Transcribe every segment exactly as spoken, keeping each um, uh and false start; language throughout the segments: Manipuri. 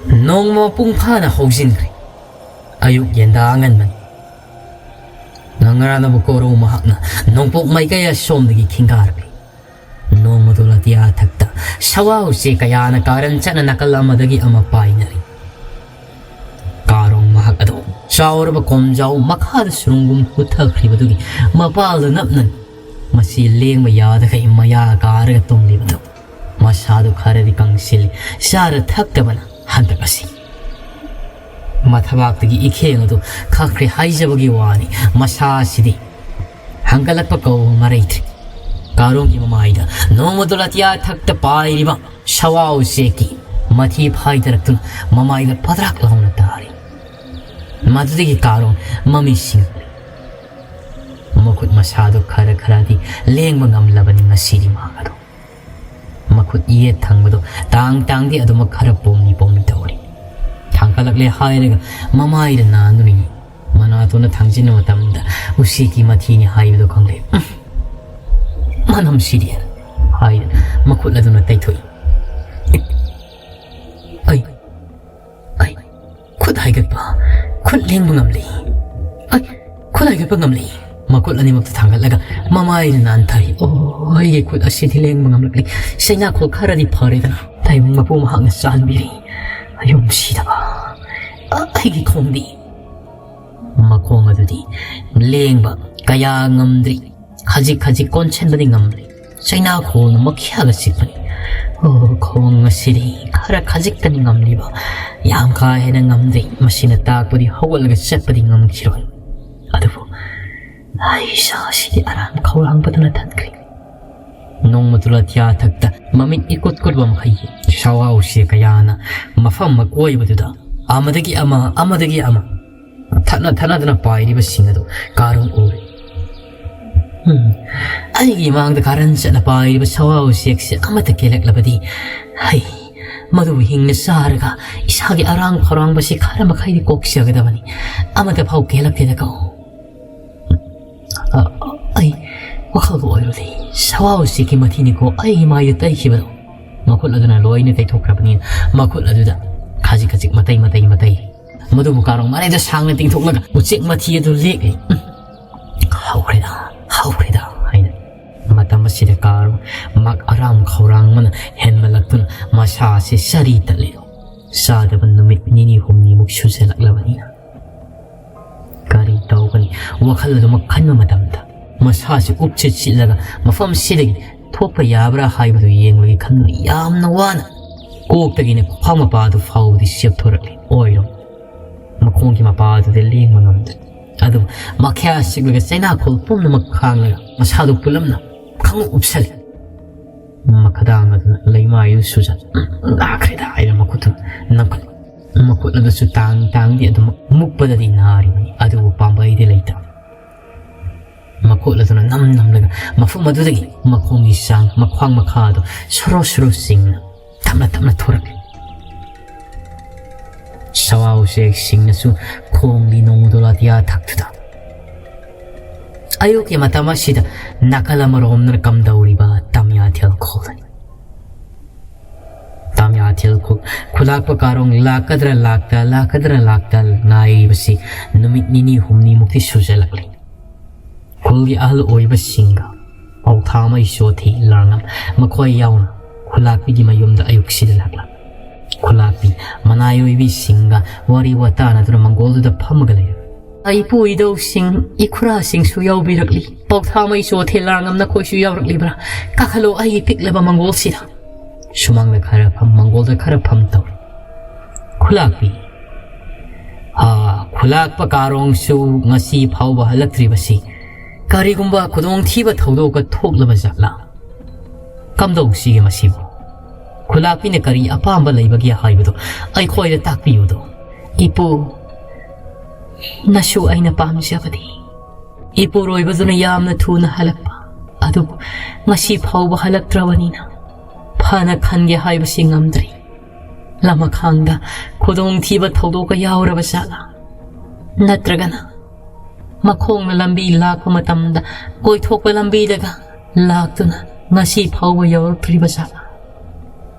ꯅꯣꯡꯃ ꯃꯄꯨꯡ ꯐꯥꯅ ꯍꯧꯖꯤꯟꯈ꯭ꯔꯦ꯫ ꯑꯌꯨꯛ ꯌꯦꯟꯗꯥ ꯑꯉꯟꯕꯅꯤ꯫ ꯉꯉꯔꯥꯅꯕ ꯀꯣꯔꯧ ꯃꯍꯥꯛꯅ ꯅꯣꯡꯄꯣꯛ ꯃꯥꯏꯀꯩ ꯑꯁꯣꯝꯗꯒꯤ ꯈꯤꯡꯒꯥꯔꯛꯂꯤ꯫ ꯅꯣꯡꯃꯗꯣ ꯑꯇꯤꯌꯥ ꯊꯛꯇ ꯁꯋꯥ ꯎꯆꯦꯛ ꯀꯌꯥꯅ ꯀꯥꯔꯟ ꯆꯠꯅ ꯅꯥꯀꯜ ꯑꯃꯗꯒꯤ ꯑꯃ ꯄꯥꯏꯅꯔꯤ꯫ ꯀꯥꯔꯣꯡ ꯃꯍꯥꯛ ꯑꯗꯨ ꯆꯥꯎꯔꯕ ꯀꯣꯝꯖꯥꯎ ꯃꯈꯥꯗ ꯁꯨꯔꯨꯡꯒꯨꯝ ꯍꯨꯠꯊꯈ꯭ꯔꯤꯕꯗꯨꯒꯤ ꯃꯄꯥꯜꯗ ꯅꯞꯅꯅꯤ꯫ ꯃꯁꯤ ꯂꯦꯡꯕ ꯌꯥꯗꯈꯩ ꯃꯌꯥ ꯀꯥꯔꯒ ꯇꯨꯝꯂꯤꯕꯗꯨ ꯃꯁꯥꯗꯨ ꯈꯔꯗꯤ ꯀꯪꯁꯤꯜꯂꯤ꯫ ꯆꯥꯔ ꯊꯛꯇꯕꯅ ꯍꯟꯗꯛ ꯑꯁꯤ ꯃꯊꯕꯥꯛꯇꯒꯤ ꯏꯈꯦꯡ ꯑꯗꯨ ꯈꯛꯈ꯭ꯔꯦ ꯍꯥꯏꯖꯕꯒꯤ ꯋꯥꯅꯤ꯫ ꯃꯁꯥ ꯑꯁꯤꯗꯤ ꯍꯪꯒꯠꯂꯛꯄ ꯀꯧꯕ ꯃꯔꯩꯗ꯭ꯔꯤ꯫ ꯀꯥꯔꯣꯡꯒꯤ ꯃꯃꯥꯏꯗ ꯅꯣꯡꯃꯗꯣ ꯑꯇꯤꯌꯥ ꯊꯛꯇ ꯄꯥꯏꯔꯤꯕ ꯁꯋꯥ ꯎꯆꯦꯛꯀꯤ ꯃꯊꯤ ꯐꯥꯏꯗꯔꯛꯇꯨꯅ ꯃꯃꯥꯏꯗ ꯄꯗ꯭ꯔꯥꯛ ꯂꯥꯎꯅ ꯇꯥꯔꯤ꯫ ꯃꯗꯨꯗꯒꯤ ꯀꯥꯔꯣꯡ ꯃꯃꯤ ꯁꯤꯡꯂꯤ꯫ ꯃꯈꯨꯠ ꯃꯁꯥꯗꯨ ꯈꯔ ꯈꯔꯗꯤ ꯂꯦꯡꯕ ꯉꯝꯂꯕꯅꯤ ꯉꯁꯤꯗꯤ ꯃꯍꯥꯛ ꯑꯗꯨ꯫ ꯃꯈꯨꯠ ꯌꯦꯠ ꯊꯪꯕꯗꯨ ꯇꯥꯡ ꯇꯥꯡꯗꯤ ꯑꯗꯨꯃꯛ ꯈꯔ ꯄꯣꯝꯂꯤ ꯄꯣꯝꯂꯤ ꯇꯧꯔꯤ꯫ ꯊꯥꯡꯒꯠꯂꯛꯂꯦ ꯍꯥꯏꯔꯒ ꯃꯃꯥꯏꯗ ꯅꯥꯟꯗꯨꯅ ꯌꯦꯡ꯫ ꯃꯅꯥꯇꯣꯟꯅ ꯊꯥꯡꯖꯤꯟꯕ ꯃꯇꯝꯗ ꯎꯆꯦꯛꯀꯤ ꯃꯊꯤꯅꯤ ꯍꯥꯏꯕꯗꯨ ꯈꯪꯂꯦ꯫ "ꯎꯝ, ꯃꯅꯝꯁꯤꯗꯤ" ꯍꯥꯏꯗꯨꯅ ꯃꯈꯨꯠ ꯑꯗꯨꯅ ꯇꯩꯊꯣꯛꯏ꯫ "ꯑꯩ, ꯑꯩ, ꯈꯨꯠ ꯍꯥꯏꯒꯠꯄ, ꯈꯨꯠ ꯂꯦꯡꯕ ꯉꯝꯂꯤ꯫ ꯑꯩ, ꯈꯨꯠ ꯍꯥꯏꯒꯠꯄ ꯉꯝꯂꯤ꯫" ꯃꯈꯨꯠ ꯑꯅꯤꯃꯛꯇ ꯊꯥꯡꯒꯠꯂꯒ ꯃꯃꯥꯏꯅ ꯅꯥꯟꯊꯔꯤ꯫ "ꯑꯣ, ꯑꯩꯒꯤ ꯈꯨꯠ ꯑꯁꯤꯗꯤ ꯂꯦꯡꯕ ꯉꯝꯂꯛꯂꯤ꯫ ꯆꯩꯅꯥꯈꯣꯜ ꯈꯔꯗꯤ ꯐꯔꯦꯗꯅ ꯇꯥꯏꯕꯪ ꯃꯄꯨ ꯃꯍꯥꯛꯅ ꯆꯥꯟꯕꯤꯔꯤ꯫ ꯑꯌꯨꯝ ꯁꯤꯗꯕ ꯑꯩꯒꯤ ꯈꯣꯡꯗꯤ꯫" ꯃꯈꯣꯡ ꯑꯗꯨꯗꯤ ꯂꯦꯡꯕ ꯀꯌꯥ ꯉꯝꯗ꯭ꯔꯤ꯫ ꯈꯖꯤꯛ ꯈꯖꯤꯛ ꯀꯣꯟꯁꯤꯟꯕꯗꯤ ꯉꯝꯂꯤ꯫ ꯆꯩꯅꯥꯈꯣꯜꯅ ꯃꯈ꯭ꯌꯥꯒ ꯆꯤꯛꯄꯅꯤ꯫ ꯑꯣ, ꯈꯣꯡ ꯑꯁꯤꯗꯤ ꯈꯔ ꯈꯖꯤꯛꯇꯅꯤ ꯉꯝꯂꯤꯕ, ꯌꯥꯝ ꯀꯥ ꯍꯦꯟꯅ ꯉꯝꯗ꯭ꯔꯤ꯫ ꯃꯁꯤꯅ ꯇꯥꯛꯄꯗꯤ ꯍꯧꯒꯠꯂꯒ ꯆꯠꯄꯗꯤ ꯉꯝꯈꯤꯔꯣꯏ꯫ ꯑꯗꯨꯕꯨ ꯑꯩ ꯏꯁꯥ ꯑꯁꯤꯗꯤ ꯑꯔꯥꯝ ꯈꯧꯔꯥꯡꯕꯗꯨꯅ ꯊꯟꯈ꯭ꯔꯦ꯫ ꯅꯣꯡꯃ ꯇꯨꯂꯥ ꯊꯤꯌꯥ ꯊꯛꯇ ꯃꯃꯤꯠ ꯏꯀꯨꯠ ꯀꯨꯠꯄ ꯃꯈꯩ ꯁꯋꯥ ꯎꯆꯦꯛ ꯀꯌꯥꯅ ꯃꯐꯝ ꯃꯀꯣꯏꯕꯗꯨꯗ ꯑꯃꯗꯒꯤ ꯑꯃ, ꯑꯃꯗꯒꯤ ꯑꯃ ꯊꯠꯅ ꯊꯠꯅꯗꯨꯅ ꯄꯥꯏꯔꯤꯕꯁꯤꯡ ꯑꯗꯨ ꯀꯥꯔꯣꯡ ꯎꯔꯦ꯫ ꯎꯝ, ꯑꯩꯒꯤ ꯃꯥꯡꯗ ꯀꯥꯔꯟ ꯆꯠꯅ ꯄꯥꯏꯔꯤꯕ ꯁꯋꯥ ꯎꯆꯦꯛꯁꯦ ꯑꯃꯠꯇ ꯀꯦꯜꯂꯛꯂꯕꯗꯤ, ꯍꯩ, ꯃꯗꯨꯕꯨ ꯍꯤꯡꯅ ꯆꯥꯔꯒ ꯏꯁꯥꯒꯤ ꯑꯔꯥꯡ ꯈꯧꯔꯥꯡꯕꯁꯤ ꯈꯔ ꯃꯈꯩꯗꯤ ꯀꯣꯛꯆꯒꯗꯕꯅꯤ꯫ ꯑꯃꯠꯇ ꯐꯥꯎ ꯀꯦꯜꯂꯛꯇꯦꯗꯀꯣ꯫ ꯑ, ꯑꯩ ꯋꯥꯈꯜꯕꯨ ꯑꯣꯏꯔꯨꯗꯦ꯫ ꯁꯋꯥ ꯎꯆꯦꯛꯀꯤ ꯃꯊꯤꯅꯤꯀꯣ ꯑꯩꯒꯤ ꯃꯥꯏꯗ ꯇꯩꯈꯤꯕꯗꯣ꯫ ꯃꯈꯨꯠ ꯑꯗꯨꯅ ꯂꯣꯏꯅ ꯇꯩꯊꯣꯛꯈ꯭ꯔꯕꯅꯤ꯫ ꯃꯈꯨꯠ ꯑꯗꯨꯗ ꯈꯖꯤꯛ ꯈꯖꯤꯛ, ꯃꯇꯩ ꯃꯇꯩ ꯃꯇꯩ꯫ ꯃꯗꯨꯕꯨ ꯀꯥꯔꯣꯡ ꯃꯔꯩꯗ ꯁꯥꯡꯅ ꯇꯤꯡꯊꯣꯛꯂꯒ ꯎꯆꯦꯛ ꯃꯊꯤ ꯑꯗꯨ ꯂꯦꯛꯂꯤ꯫ "ꯎꯝ, ꯍꯧꯈ꯭ꯔꯦꯗ, ꯍꯧꯈ꯭ꯔꯦꯗ" ꯍꯥꯏꯅ꯫ ꯃꯇꯝ ꯑꯁꯤꯗ ꯀꯥꯔꯣꯡ ꯃꯥꯛ ꯑꯔꯥꯝ ꯈꯧꯔꯥꯡꯕꯅ ꯍꯦꯟꯃꯜꯂꯛꯇꯨꯅ ꯃꯁꯥ ꯑꯁꯤ ꯁꯥꯔꯤ ꯇꯠꯂꯤ꯫ ꯆꯥꯗꯕ ꯅꯨꯃꯤꯠ ꯅꯤꯅꯤ ꯍꯨꯝꯅꯤꯃꯨꯛ ꯁꯨꯖꯜꯂꯛꯂꯕꯅꯤꯅ ꯀꯔꯤ ꯇꯧꯒꯅꯤ? ꯋꯥꯈꯜ ꯑꯗꯨꯃꯛ ꯈꯟꯕ ꯃꯇꯝꯗ ꯃꯁꯥꯁꯤ ꯎꯞꯆꯤꯠ ꯆꯤꯠꯂꯒ ꯃꯐꯝꯁꯤꯗꯒꯤ ꯊꯣꯛꯄ ꯌꯥꯕ꯭ꯔꯥ ꯍꯥꯏꯕꯗꯨ ꯌꯦꯡꯂꯒꯦ ꯈꯟꯗꯨꯅ ꯌꯥꯝꯅ ꯋꯥꯅ ꯀꯣꯛꯇꯒꯤꯅ ꯈ꯭ꯋꯥꯡ ꯃꯄꯥꯗꯨ ꯐꯥꯎꯕꯗꯤ ꯆꯦꯞꯊꯣꯔꯛꯂꯤ꯫ ꯑꯣꯏꯔꯣ, ꯃꯈꯣꯡꯒꯤ ꯃꯄꯥ ꯑꯗꯨꯗ ꯂꯦꯡꯕ ꯉꯝꯗꯦ꯫ ꯑꯗꯨꯕꯨ ꯃꯈ꯭ꯌꯥ ꯁꯤꯛꯂꯒ ꯆꯩꯅꯥꯈꯣꯜ ꯄꯨꯝꯅꯃꯛ ꯈꯥꯡꯂꯒ ꯃꯁꯥꯗꯨ ꯄꯨꯂꯞꯅ ꯈꯪꯎꯞ ꯎꯞꯁꯜꯂꯤ꯫ ꯃꯈꯗꯥꯡ ꯑꯗꯨꯅ ꯂꯩꯃꯥꯏꯗꯨ ꯁꯨꯖꯟ, "ꯂꯥꯛꯈ꯭ꯔꯦꯗ" ꯍꯥꯏꯅ ꯃꯈꯨꯠꯇꯨ ꯅꯝꯈꯠ, ꯃꯈꯨꯠ ꯑꯗꯨꯁꯨ ꯇꯥꯡ ꯇꯥꯡꯗꯤ ꯑꯗꯨꯃꯛ ꯃꯨꯛꯄꯗꯗꯤ ꯅꯥꯔꯤꯕꯅꯤ, ꯑꯗꯨꯕꯨ ꯄꯥꯝꯕꯩꯗꯤ ꯂꯩꯇꯕ꯫ ꯃꯈꯨꯠ ꯑꯗꯨꯅ ꯅꯝ ꯅꯝꯂꯒ ꯃꯐꯝ ꯑꯗꯨꯗꯒꯤ ꯃꯈꯣꯡꯒꯤ ꯆꯥꯡ, ꯃꯈ꯭ꯋꯥꯡ ꯃꯈꯥꯗꯨ ꯁꯣꯔꯣ ꯁꯣꯔꯣ ꯆꯤꯡꯅ ꯇꯞꯅ ꯇꯞꯅ ꯊꯣꯔꯛꯂꯤ꯫ ꯁꯋꯥ ꯎꯆꯦꯛꯁꯤꯡꯅꯁꯨ ꯈꯣꯡꯂꯤ ꯅꯣꯡꯃꯗꯣ ꯑꯇꯤꯌꯥ ꯊꯛꯇꯨꯗ꯫ ꯑꯌꯨꯛꯀꯤ ꯃꯇꯝ ꯑꯁꯤꯗ ꯅꯥꯀꯜ ꯑꯃꯔꯣꯝꯗꯅ ꯀꯝꯗꯧꯔꯤꯕ ꯇꯝꯌꯥꯊꯦꯜ ꯈꯣꯜꯗꯅꯤ꯫ ꯇꯝꯌꯥꯊꯦꯜ ꯈꯨ-, ꯈꯨꯂꯥꯛꯄ ꯀꯥꯔꯣꯡ ꯂꯥꯛꯀꯗ꯭ꯔꯥ ꯂꯥꯛꯇ, ꯂꯥꯛꯀꯗ꯭ꯔꯥ ꯂꯥꯛꯇ ꯉꯥꯏꯔꯤꯕꯁꯤ ꯅꯨꯃꯤꯠ ꯅꯤꯅꯤ ꯍꯨꯝꯅꯤꯃꯨꯛꯇꯤ ꯁꯨꯖꯜꯂꯛꯂꯤ꯫ ꯈꯨꯜꯒꯤ ꯑꯍꯜ ꯑꯣꯏꯕꯁꯤꯡꯒ ꯄꯥꯎꯊꯥꯃꯩ ꯆꯣꯊꯤ ꯂꯥꯡꯉꯝ ꯃꯈꯣꯏ ꯌꯥꯎꯅ ꯈꯨꯂꯥꯛꯄꯤꯒꯤ ꯃꯌꯨꯝꯗ ꯑꯌꯨꯛꯁꯤꯗ ꯂꯥꯛꯂꯝꯃꯤ꯫ ꯈꯨꯂꯥꯛꯄꯤ ꯃꯅꯥꯏ ꯑꯣꯏꯕꯤꯁꯤꯡꯒ ꯋꯥꯔꯤ ꯋꯥꯇꯥꯅꯗꯨꯅ ꯃꯪꯒꯣꯜꯗꯨꯗ ꯐꯝꯃꯒ ꯂꯩꯔꯝꯃꯤ꯫ "ꯏꯄꯨ ꯏꯙꯧꯁꯤꯡ, ꯏꯈꯨꯔꯥꯁꯤꯡꯁꯨ ꯌꯥꯎꯕꯤꯔꯛꯂꯤ꯫ ꯄꯥꯎꯊꯥꯃꯩ ꯆꯣꯊꯤ ꯂꯥꯡꯉꯝ ꯅꯈꯣꯏꯁꯨ ꯌꯥꯎꯔꯛꯂꯤꯕ꯭ꯔꯥ? ꯀꯥꯈꯠꯂꯣ ꯑꯩꯒꯤ ꯄꯤꯛꯂꯕ ꯃꯪꯒꯣꯜꯁꯤꯗ"꯫ ꯁꯨꯃꯥꯡꯗ ꯈꯔ ꯐꯝ, ꯃꯪꯒꯣꯜꯗ ꯈꯔ ꯐꯝ ꯇꯧꯔꯤ꯫ ꯈꯨꯂꯥꯛꯄꯤ, "ꯑꯥ, ꯈꯨꯂꯥꯛꯄ ꯀꯥꯔꯣꯡꯁꯨ ꯉꯁꯤ ꯐꯥꯎꯕ ꯍꯜꯂꯛꯇ꯭ꯔꯤꯕꯁꯤ ꯀꯔꯤꯒꯨꯝꯕ ꯈꯨꯗꯣꯡꯊꯤꯕ ꯊꯧꯗꯣꯛꯀ ꯊꯣꯛꯂꯕ ꯖꯥꯠꯂꯥ? ꯀꯝꯗꯧꯁꯤꯒꯦ ꯃꯁꯤꯕꯨ? ꯈꯨꯂꯥꯛꯄꯤꯅ ꯀꯔꯤ ꯑꯄꯥꯝꯕ ꯂꯩꯕꯒꯦ ꯍꯥꯏꯕꯗꯨ ꯑꯩꯈꯣꯏꯗ ꯇꯥꯛꯄꯤꯌꯨꯗꯣ"꯫ "ꯏꯄꯨ, ꯅꯁꯨ ꯑꯩꯅ ꯄꯥꯝꯖꯕꯗꯤ ꯏꯄꯨꯔꯣꯏꯕꯗꯨꯅ ꯌꯥꯝꯅ ꯊꯨꯅ ꯍꯜꯂꯛꯄ, ꯑꯗꯨꯕꯨ ꯉꯁꯤ ꯐꯥꯎꯕ ꯍꯜꯂꯛꯇ꯭ꯔꯕꯅꯤꯅ ꯐꯅ ꯈꯟꯒꯦ ꯍꯥꯏꯕꯁꯤ ꯉꯝꯗ꯭ꯔꯤ꯫ ꯂꯃꯈꯥꯡꯗ ꯈꯨꯗꯣꯡꯊꯤꯕ ꯊꯧꯗꯣꯛꯀ ꯌꯥꯎꯔꯕ ꯖꯥꯠꯂꯥ? ꯅꯠꯇ꯭ꯔꯒꯅ ꯃꯈꯣꯡꯅ ꯂꯝꯕꯤ ꯂꯥꯛꯄ ꯃꯇꯝꯗ ꯀꯣꯏꯊꯣꯛꯄ ꯂꯝꯕꯤꯗꯒ ꯂꯥꯛꯇꯨꯅ ꯉꯁꯤ ꯐꯥꯎꯕ ꯌꯧꯔꯛꯇ꯭ꯔꯤꯕ ꯖꯥꯠꯂꯥ?"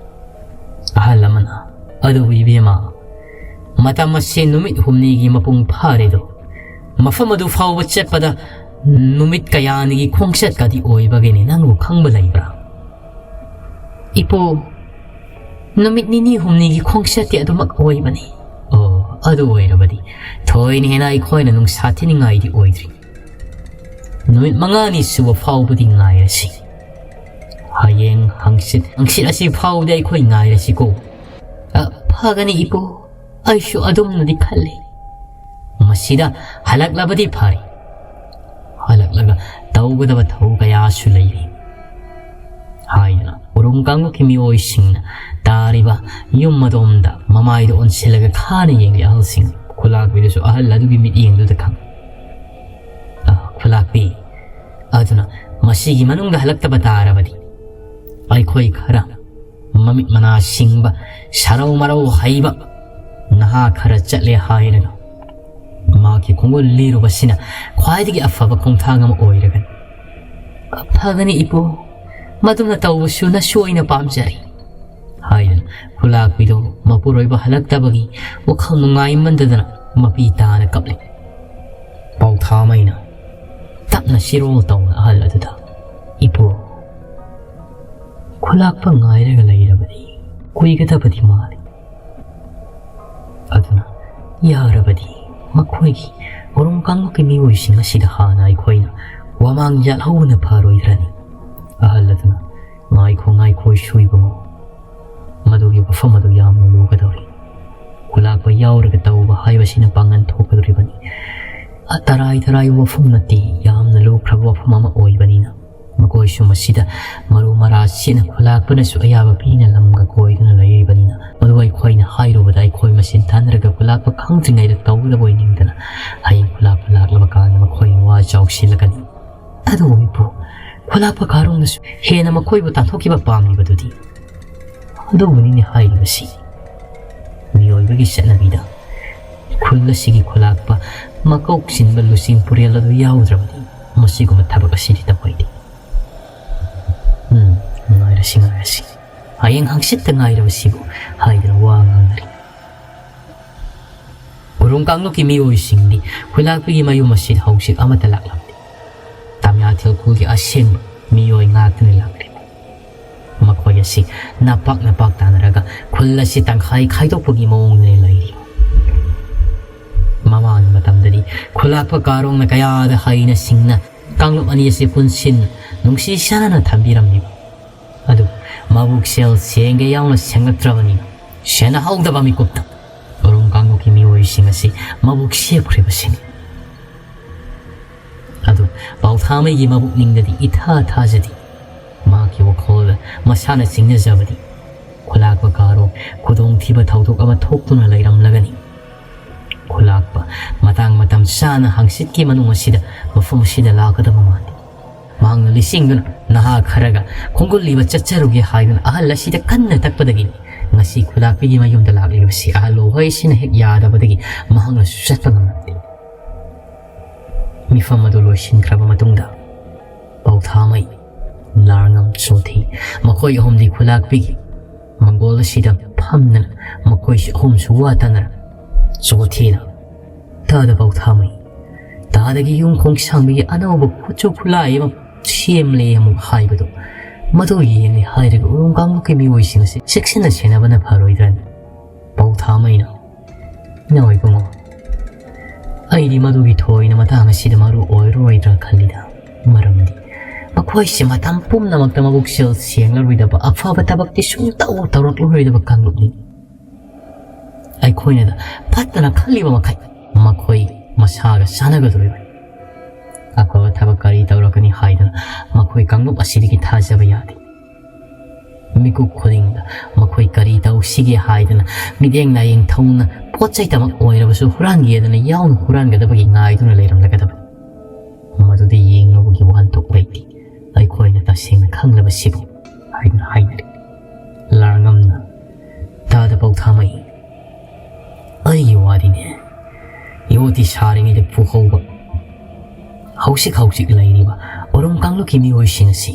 ꯑꯍꯜ ꯑꯃꯅ ꯑꯗꯨꯕꯨ ꯏꯕꯦꯝꯃ, ꯃꯇꯝ ꯑꯁꯤ ꯅꯨꯃꯤꯠ ꯍꯨꯝꯅꯤꯒꯤ ꯃꯄꯨꯡ ꯐꯥꯔꯦꯗꯣ꯫ ꯃꯐꯝ ꯑꯗꯨ ꯐꯥꯎꯕ ꯆꯠꯄꯗ ꯅꯨꯃꯤꯠ ꯀꯌꯥꯅꯤꯒꯤ ꯈꯣꯡꯆꯠꯀꯗꯤ ꯑꯣꯏꯕꯒꯤꯅꯤ, ꯅꯪꯕꯨ ꯈꯪꯕ ꯂꯩꯕ꯭ꯔꯥ? ꯏꯄꯨ, ꯅꯨꯃꯤꯠ ꯅꯤꯅꯤ ꯍꯨꯝꯅꯤꯒꯤ ꯈꯣꯡꯆꯠꯇꯤ ꯑꯗꯨꯃꯛ ꯑꯣꯏꯕꯅꯤ꯫ ꯑꯣ, ꯑꯗꯨ ꯑꯣꯏꯔꯕꯗꯤ ꯊꯣꯏꯅ ꯍꯦꯟꯅ ꯑꯩꯈꯣꯏꯅ ꯅꯨꯡꯁꯥ ꯊꯤꯅꯤꯡꯉꯥꯏꯗꯤ ꯑꯣꯏꯗ꯭ꯔꯤ꯫ ꯅꯨꯃꯤꯠ ꯃꯉꯥꯅꯤ ꯁꯨꯕ ꯐꯥꯎꯕꯗꯤ ꯉꯥꯏꯔꯁꯤ꯫ ꯍꯌꯦꯡ, ꯍꯪꯆꯤꯠ, ꯍꯪꯆꯤꯠ ꯑꯁꯤ ꯐꯥꯎꯕꯗꯤ ꯑꯩꯈꯣꯏ ꯉꯥꯏꯔꯁꯤꯀꯣ꯫ ꯑ, ꯐꯒꯅꯤ ꯏꯄꯨ, ꯑꯩꯁꯨ ꯑꯗꯨꯝꯅꯗꯤ ꯈꯜꯂꯤ꯫ ꯃꯁꯤꯗ ꯍꯜꯂꯛꯂꯕꯗꯤ ꯐꯔꯦ꯫ ꯍꯜꯂꯛꯂꯒ ꯇꯧꯒꯗꯕ ꯊꯧ ꯀꯌꯥꯁꯨ ꯂꯩꯔꯤ꯫ ꯍꯥꯏꯗꯨꯅ ꯎꯔꯨꯝ ꯀꯥꯡꯂꯨꯞꯀꯤ ꯃꯤꯑꯣꯏꯁꯤꯡꯅ ꯇꯥꯔꯤꯕ ꯌꯨꯝ ꯑꯗꯣꯝꯗ ꯃꯃꯥꯏꯗ ꯑꯣꯟꯁꯤꯜꯂꯒ ꯈꯥꯅ ꯌꯦꯡꯂꯤ ꯑꯍꯜꯁꯤꯡ꯫ ꯈꯨꯂꯥꯛꯄꯤꯗꯨꯁꯨ ꯑꯍꯜ ꯑꯗꯨꯒꯤ ꯃꯤꯠꯌꯦꯡꯗꯨꯗ ꯈꯪ-, ꯑ, ꯈꯨꯂꯥꯛꯄꯤ ꯑꯗꯨꯅ ꯃꯁꯤꯒꯤ ꯃꯅꯨꯡꯗ ꯍꯜꯂꯛꯇꯕ ꯇꯥꯔꯕꯗꯤ ꯑꯩꯈꯣꯏ ꯈꯔ ꯃꯃꯤꯠ ꯃꯅꯥ ꯁꯤꯡꯕ, ꯁꯔꯧ ꯃꯔꯧ ꯍꯩꯕ ꯅꯍꯥ ꯈꯔ ꯆꯠꯂꯦ ꯍꯥꯏꯔꯒ ꯃꯍꯥꯛꯀꯤ ꯈꯣꯡꯒꯨꯜ ꯂꯤꯔꯨꯕꯁꯤꯅ ꯈ꯭ꯋꯥꯏꯗꯒꯤ ꯑꯐꯕ ꯈꯣꯡꯊꯥꯡ ꯑꯃ ꯑꯣꯏꯔꯒꯅꯤ꯫ "ꯐꯒꯅꯤ ꯏꯄꯨ, ꯃꯗꯨꯝꯅ ꯇꯧꯕꯁꯨ ꯅꯁꯨ ꯑꯣꯏꯅ ꯄꯥꯝꯖꯔꯤ," ꯍꯥꯏꯗꯨꯅ ꯈꯨꯂꯥꯛꯄꯤꯗꯨ ꯃꯄꯨꯔꯣꯏꯕ ꯍꯜꯂꯛꯇꯕꯒꯤ ꯋꯥꯈꯜ ꯅꯨꯡꯉꯥꯏꯃꯟꯗꯗꯅ ꯃꯄꯤ ꯇꯥꯅ ꯀꯞꯂꯤ꯫ ꯄꯥꯎꯊꯥꯃꯩꯅ ꯇꯞꯅ ꯆꯤꯔꯣꯜ ꯇꯧꯅ ꯑꯍꯜ ꯑꯗꯨꯗ, "ꯏꯄꯨ, ꯈꯨꯂꯥꯛꯄ ꯉꯥꯏꯔꯒ ꯂꯩꯔꯕꯗꯤ ꯀꯨꯏꯒꯗꯕꯗꯤ ꯃꯥꯜꯂꯤ꯫ ꯑꯗꯨꯅ ꯌꯥꯔꯕꯗꯤ ꯃꯈꯣꯏꯒꯤ ꯎꯔꯨꯝ ꯀꯥꯡꯂꯨꯞꯀꯤ ꯃꯤꯑꯣꯏꯁꯤꯡ ꯑꯁꯤꯗ ꯍꯥꯟꯅ ꯑꯩꯈꯣꯏꯅ ꯋꯥꯃꯥꯡ ꯌꯥꯠꯍꯧꯕꯅ ꯐꯔꯣꯏꯗ꯭ꯔꯅꯤ?" ꯑꯍꯜ ꯑꯗꯨꯅ, "ꯉꯥꯏꯈꯣ, ꯉꯥꯏꯈꯣ, ꯏꯁꯨ ꯏꯕꯨꯡꯉꯣ, ꯃꯗꯨꯒꯤ ꯋꯥꯐꯝ ꯑꯗꯨ ꯌꯥꯝꯅ ꯂꯨꯒꯗꯧꯔꯤ꯫ ꯈꯨꯂꯥꯛꯄ ꯌꯥꯎꯔꯒ ꯇꯧꯕ ꯍꯥꯏꯕꯁꯤꯅ ꯄꯥꯡꯒꯜ ꯊꯣꯛꯀꯗꯧꯔꯤꯕꯅꯤ꯫ ꯇꯔꯥꯏ ꯇꯔꯥꯏ ꯋꯥꯐꯝ ꯅꯠꯇꯦ, ꯌꯥꯝꯅ ꯂꯨꯈ꯭ꯔꯕ ꯋꯥꯐꯝ ꯑꯃ ꯑꯣꯏꯕꯅꯤꯅ ꯃꯈꯣꯏꯁꯨ ꯃꯁꯤꯗ ꯃꯔꯨ ꯃꯔꯥ ꯁꯦꯠꯅ ꯈꯨꯂꯥꯛꯄꯅꯁꯨ ꯑꯌꯥꯕ ꯄꯤꯅ ꯂꯝꯒ ꯀꯣꯏꯗꯨꯅ ꯂꯩꯔꯤꯕꯅꯤꯅ ꯃꯗꯨ ꯑꯩꯈꯣꯏꯅ ꯍꯥꯏꯔꯨꯕꯗ ꯑꯩꯈꯣꯏ ꯃꯁꯦꯟ ꯇꯥꯟꯅꯔꯒ ꯈꯨꯂꯥꯛꯄ ꯈꯪꯗ꯭ꯔꯤꯉꯩꯗ ꯇꯧꯒꯗꯕ ꯑꯣꯏꯅꯤꯡꯗꯅ ꯍꯌꯦꯡ ꯈꯨꯂꯥꯛꯄ ꯂꯥꯛꯂꯕ ꯀꯥꯟꯗ ꯃꯈꯣꯏꯅ ꯋꯥ ꯆꯥꯎꯁꯤꯜꯂꯒꯅꯤ꯫ ꯑꯗꯨꯕꯨ ꯏꯄꯨ, ꯈꯨꯂꯥꯛꯄ ꯀꯥꯔꯣꯡꯅꯁꯨ ꯍꯦꯟꯅ ꯃꯈꯣꯏꯕꯨ ꯇꯥꯟꯊꯣꯛꯈꯤꯕ ꯄꯥꯝꯂꯤꯕꯗꯨꯗꯤ?" ꯑꯗꯨꯕꯨꯅꯤꯅꯦ ꯍꯥꯏꯔꯤꯕꯁꯤ꯫ ꯃꯤꯑꯣꯏꯕꯒꯤ ꯆꯠꯅꯕꯤꯗ ꯈꯨꯜ ꯑꯁꯤꯒꯤ ꯈꯨꯂꯥꯛꯄ ꯃꯀꯣꯛ ꯆꯤꯟꯕ ꯂꯨꯆꯤꯡ ꯄꯨꯔꯦꯜ ꯑꯗꯨ ꯌꯥꯎꯗ꯭ꯔꯕꯗꯤ ꯃꯁꯤꯒꯨꯝꯕ ꯊꯕꯛ ꯑꯁꯤꯗꯤ ꯇꯧꯍꯩꯗꯦ꯫ ꯎꯝ, ꯉꯥꯏꯔꯁꯤ, ꯉꯥꯏꯔꯁꯤ꯫ ꯍꯌꯦꯡ ꯍꯪꯆꯤꯠꯇ ꯉꯥꯏꯔꯕꯁꯤꯕꯨ ꯍꯥꯏꯗꯅ ꯋꯥ ꯀꯥꯡꯂꯨꯞꯀꯤ ꯃꯤꯑꯣꯏꯁꯤꯡꯗꯤ ꯈꯨꯂꯥꯛꯄꯤꯒꯤ ꯃꯌꯨꯝ ꯑꯁꯤꯗ ꯍꯧꯖꯤꯛ ꯑꯃꯠꯇ ꯂꯥꯛꯂꯝꯗꯦ꯫ ꯇꯥꯃꯤꯌꯥꯊꯦꯜ ꯈꯨꯜꯒꯤ ꯑꯁꯦꯡꯕ ꯃꯤꯑꯣꯏ ꯉꯥꯛꯇꯅ ꯂꯥꯛꯂꯤ꯫ ꯃꯈꯣꯏ ꯑꯁꯤ ꯅꯄꯥꯛ ꯅꯄꯥꯛ ꯇꯥꯟꯅꯔꯒ ꯈꯨꯜ ꯑꯁꯤ ꯇꯪꯈꯥꯏ ꯈꯥꯏꯗꯣꯛꯄꯒꯤ ꯃꯑꯣꯡꯗꯅꯤ ꯂꯩꯔꯤ꯫ ꯃꯃꯥꯡ ꯃꯇꯝꯗꯗꯤ ꯈꯨꯂꯥꯛꯄ ꯀꯥꯔꯣꯡꯅ ꯀꯌꯥꯗ ꯍꯩꯅ ꯁꯤꯡꯅ ꯀꯥꯡꯂꯨꯞ ꯑꯅꯤ ꯑꯁꯤ ꯄꯨꯟꯁꯤꯟꯅ ꯅꯨꯡꯁꯤ ꯆꯥꯟꯅꯅ ꯊꯝꯕꯤꯔꯝꯂꯤꯕ ꯑꯗꯨ ꯃꯕꯨꯛꯁꯦꯜ ꯁꯦꯡꯒꯦ ꯌꯥꯎꯅ ꯁꯦꯡꯂꯛꯇ꯭ꯔꯕꯅꯤꯅ ꯁꯦꯟꯅꯍꯧꯗꯕ ꯃꯤꯀꯨꯞꯇ ꯎꯔꯨꯝ ꯀꯥꯡꯂꯨꯞꯀꯤ ꯃꯤꯑꯣꯏꯁꯤꯡ ꯑꯁꯤ ꯃꯕꯨꯛ ꯁꯦꯞꯈ꯭ꯔꯤꯕꯁꯤꯅꯤ꯫ ꯑꯗꯨ ꯄꯥꯎꯊꯥꯃꯩꯒꯤ ꯃꯕꯨꯛꯅꯤꯡꯗꯗꯤ ꯏꯊꯥ ꯊꯥꯖꯗꯦ꯫ ꯃꯍꯥꯛꯀꯤ ꯋꯥꯈꯜꯗ ꯃꯁꯥꯅ ꯆꯤꯡꯅꯖꯕꯗꯤ ꯈꯨꯂꯥꯛꯄ ꯀꯥꯔꯣ ꯈꯨꯗꯣꯡꯊꯤꯕ ꯊꯧꯗꯣꯛ ꯑꯃ ꯊꯣꯛꯇꯨꯅ ꯂꯩꯔꯝꯂꯒꯅꯤ꯫ ꯈꯨꯂꯥꯛꯄ ꯃꯇꯥꯡ ꯃꯇꯝ ꯆꯥꯅ ꯍꯪꯆꯤꯠꯀꯤ ꯃꯅꯨꯡ ꯑꯁꯤꯗ ꯃꯐꯝ ꯑꯁꯤꯗ ꯂꯥꯛꯀꯗꯕ ꯃꯥꯜꯂꯤ꯫ ꯃꯍꯥꯛꯅ ꯂꯤꯁꯤꯡꯗꯨꯅ ꯅꯍꯥ ꯈꯔꯒ ꯈꯣꯡꯒꯨꯜ ꯂꯤꯕ ꯆꯠꯆꯔꯨꯒꯦ ꯍꯥꯏꯗꯨꯅ ꯑꯍꯜ ꯑꯁꯤꯗ ꯀꯟꯅ ꯇꯛꯄꯗꯒꯤꯅꯤ ꯉꯁꯤ ꯈꯨꯂꯥꯛꯄꯤꯒꯤ ꯃꯌꯨꯝꯗ ꯂꯥꯛꯂꯤꯕꯁꯤ꯫ ꯑꯍꯜ ꯂꯣꯍꯩꯁꯤꯅ ꯍꯦꯛ ꯌꯥꯗꯕꯗꯒꯤ ꯃꯍꯥꯛꯅꯁꯨ ꯆꯠꯄ ꯉꯝꯂꯛꯇꯦ꯫ ꯃꯤꯐꯝ ꯑꯗꯨ ꯂꯣꯏꯁꯤꯟꯈ꯭ꯔꯕ ꯃꯇꯨꯡꯗ ꯄꯥꯎꯊꯥꯃꯩ, ꯂꯥꯔꯉꯝ ꯆꯣꯊꯤ ꯃꯈꯣꯏ ꯑꯍꯨꯝꯗꯤ ꯈꯨꯂꯥꯛꯄꯤꯒꯤ ꯃꯪꯒꯣꯜ ꯑꯁꯤꯗ ꯐꯝꯗꯅ ꯃꯈꯣꯏꯁꯨ ꯑꯍꯨꯝꯁꯨ ꯋꯥ ꯇꯥꯅꯔ ꯆꯣꯊꯤꯅ ꯇꯥꯗ ꯄꯥꯎꯊꯥꯃꯩ ꯇꯥꯗꯒꯤ ꯌꯨꯝ ꯈꯣꯡꯁꯥꯡꯕꯤꯒꯤ ꯑꯅꯧꯕ ꯈꯨꯠꯁꯨ ꯈꯨꯠꯂꯥꯏ ꯑꯃ ꯁꯦꯝꯂꯦ ꯑꯃꯨꯛ ꯍꯥꯏꯕꯗꯣ ꯃꯗꯨ ꯌꯦꯡꯂꯦ ꯍꯥꯏꯔꯒ ꯎꯔꯨꯝ ꯀꯥꯡꯂꯨꯞꯀꯤ ꯃꯤꯑꯣꯏꯁꯤꯡ ꯑꯁꯤ ꯆꯦꯛꯁꯤꯟꯅ ꯁꯦꯟꯅꯕꯅ ꯐꯔꯣꯏꯗ꯭ꯔꯅꯤ? ꯄꯥꯎꯊꯥꯃꯩꯅ ꯏꯅꯥꯎ ꯏꯕꯨꯡꯉꯣ, ꯑꯩꯗꯤ ꯃꯗꯨꯒꯤ ꯊꯣꯏꯅ ꯃꯇꯥꯡ ꯑꯁꯤꯗ ꯃꯔꯨ ꯑꯣꯏꯔꯔꯣꯏꯗ꯭ꯔꯥ ꯈꯜꯂꯤꯗ꯫ ꯃꯔꯝꯗꯤ ꯃꯈꯣꯏꯁꯦ ꯃꯇꯝ ꯄꯨꯝꯅꯃꯛꯇ ꯃꯕꯨꯛꯁꯦꯜ ꯁꯦꯡꯂꯔꯣꯏꯗꯕ ꯑꯐꯕ ꯊꯕꯛꯇꯤ ꯁꯨꯡꯇꯧ ꯇꯧꯔꯛꯂꯔꯣꯏꯗꯕ ꯀꯥꯡꯂꯨꯞꯅꯤ꯫ ꯑꯩꯈꯣꯏꯅ ꯐꯠꯇꯅ ꯈꯜꯂꯤꯕ ꯃꯈꯩ ꯃꯈꯣꯏ ꯃꯁꯥꯒ ꯆꯥꯟꯅꯒꯗꯧꯔꯤꯕꯅꯤ꯫ ꯑꯐꯕ ꯊꯕꯛ ꯀꯔꯤ ꯇꯧꯔꯛꯀꯅꯤ ꯍꯥꯏꯗꯅ ꯃꯈꯣꯏ ꯀꯥꯡꯂꯨꯞ ꯑꯁꯤꯗꯒꯤ ꯊꯥꯖꯕ ꯌꯥꯗꯦ꯫ ꯃꯤꯀꯨꯞ ꯈꯨꯗꯤꯡꯗ ꯃꯈꯣꯏ ꯀꯔꯤ ꯇꯧꯁꯤꯒꯦ ꯍꯥꯏꯗꯅ ꯃꯤꯠꯌꯦꯡ ꯅꯥꯌꯦꯡ ꯊꯧꯅ ꯄꯣꯠ ꯆꯩꯇꯃꯛ ꯑꯣꯏꯔꯕꯁꯨ ꯍꯨꯔꯥꯟꯒꯦꯗꯅ ꯌꯥꯎꯅ ꯍꯨꯔꯥꯟꯒꯗꯕꯒꯤ ꯉꯥꯏꯗꯨꯅ ꯂꯩꯔꯝꯂꯒꯗꯕꯅꯤ꯫ ꯃꯗꯨꯗ ꯌꯦꯡꯅꯕꯒꯤ ꯋꯥꯍꯟꯊꯣꯛ ꯂꯩꯇꯦ꯫ ꯑꯩꯈꯣꯏꯅ ꯇꯁꯦꯡꯅ ꯈꯪꯂꯕꯁꯤꯕꯨ ꯍꯥꯏꯗꯨꯅ ꯍꯥꯏꯅꯔꯤ꯫ ꯂꯥꯔꯉꯝꯅ ꯇꯥꯗ ꯄꯥꯎꯊꯥꯃꯩ, ꯑꯩꯒꯤ ꯋꯥꯗꯤꯅꯦ, ꯌꯣꯠꯇꯤ ꯁꯥꯔꯤꯉꯩꯗ ꯄꯨꯍꯧꯕ ꯍꯧꯖꯤꯛ ꯍꯧꯖꯤꯛ ꯂꯩꯔꯤꯕ ꯎꯔꯨꯝ ꯀꯥꯡꯂꯨꯞꯀꯤ ꯃꯤꯑꯣꯏꯁꯤꯡ ꯑꯁꯤ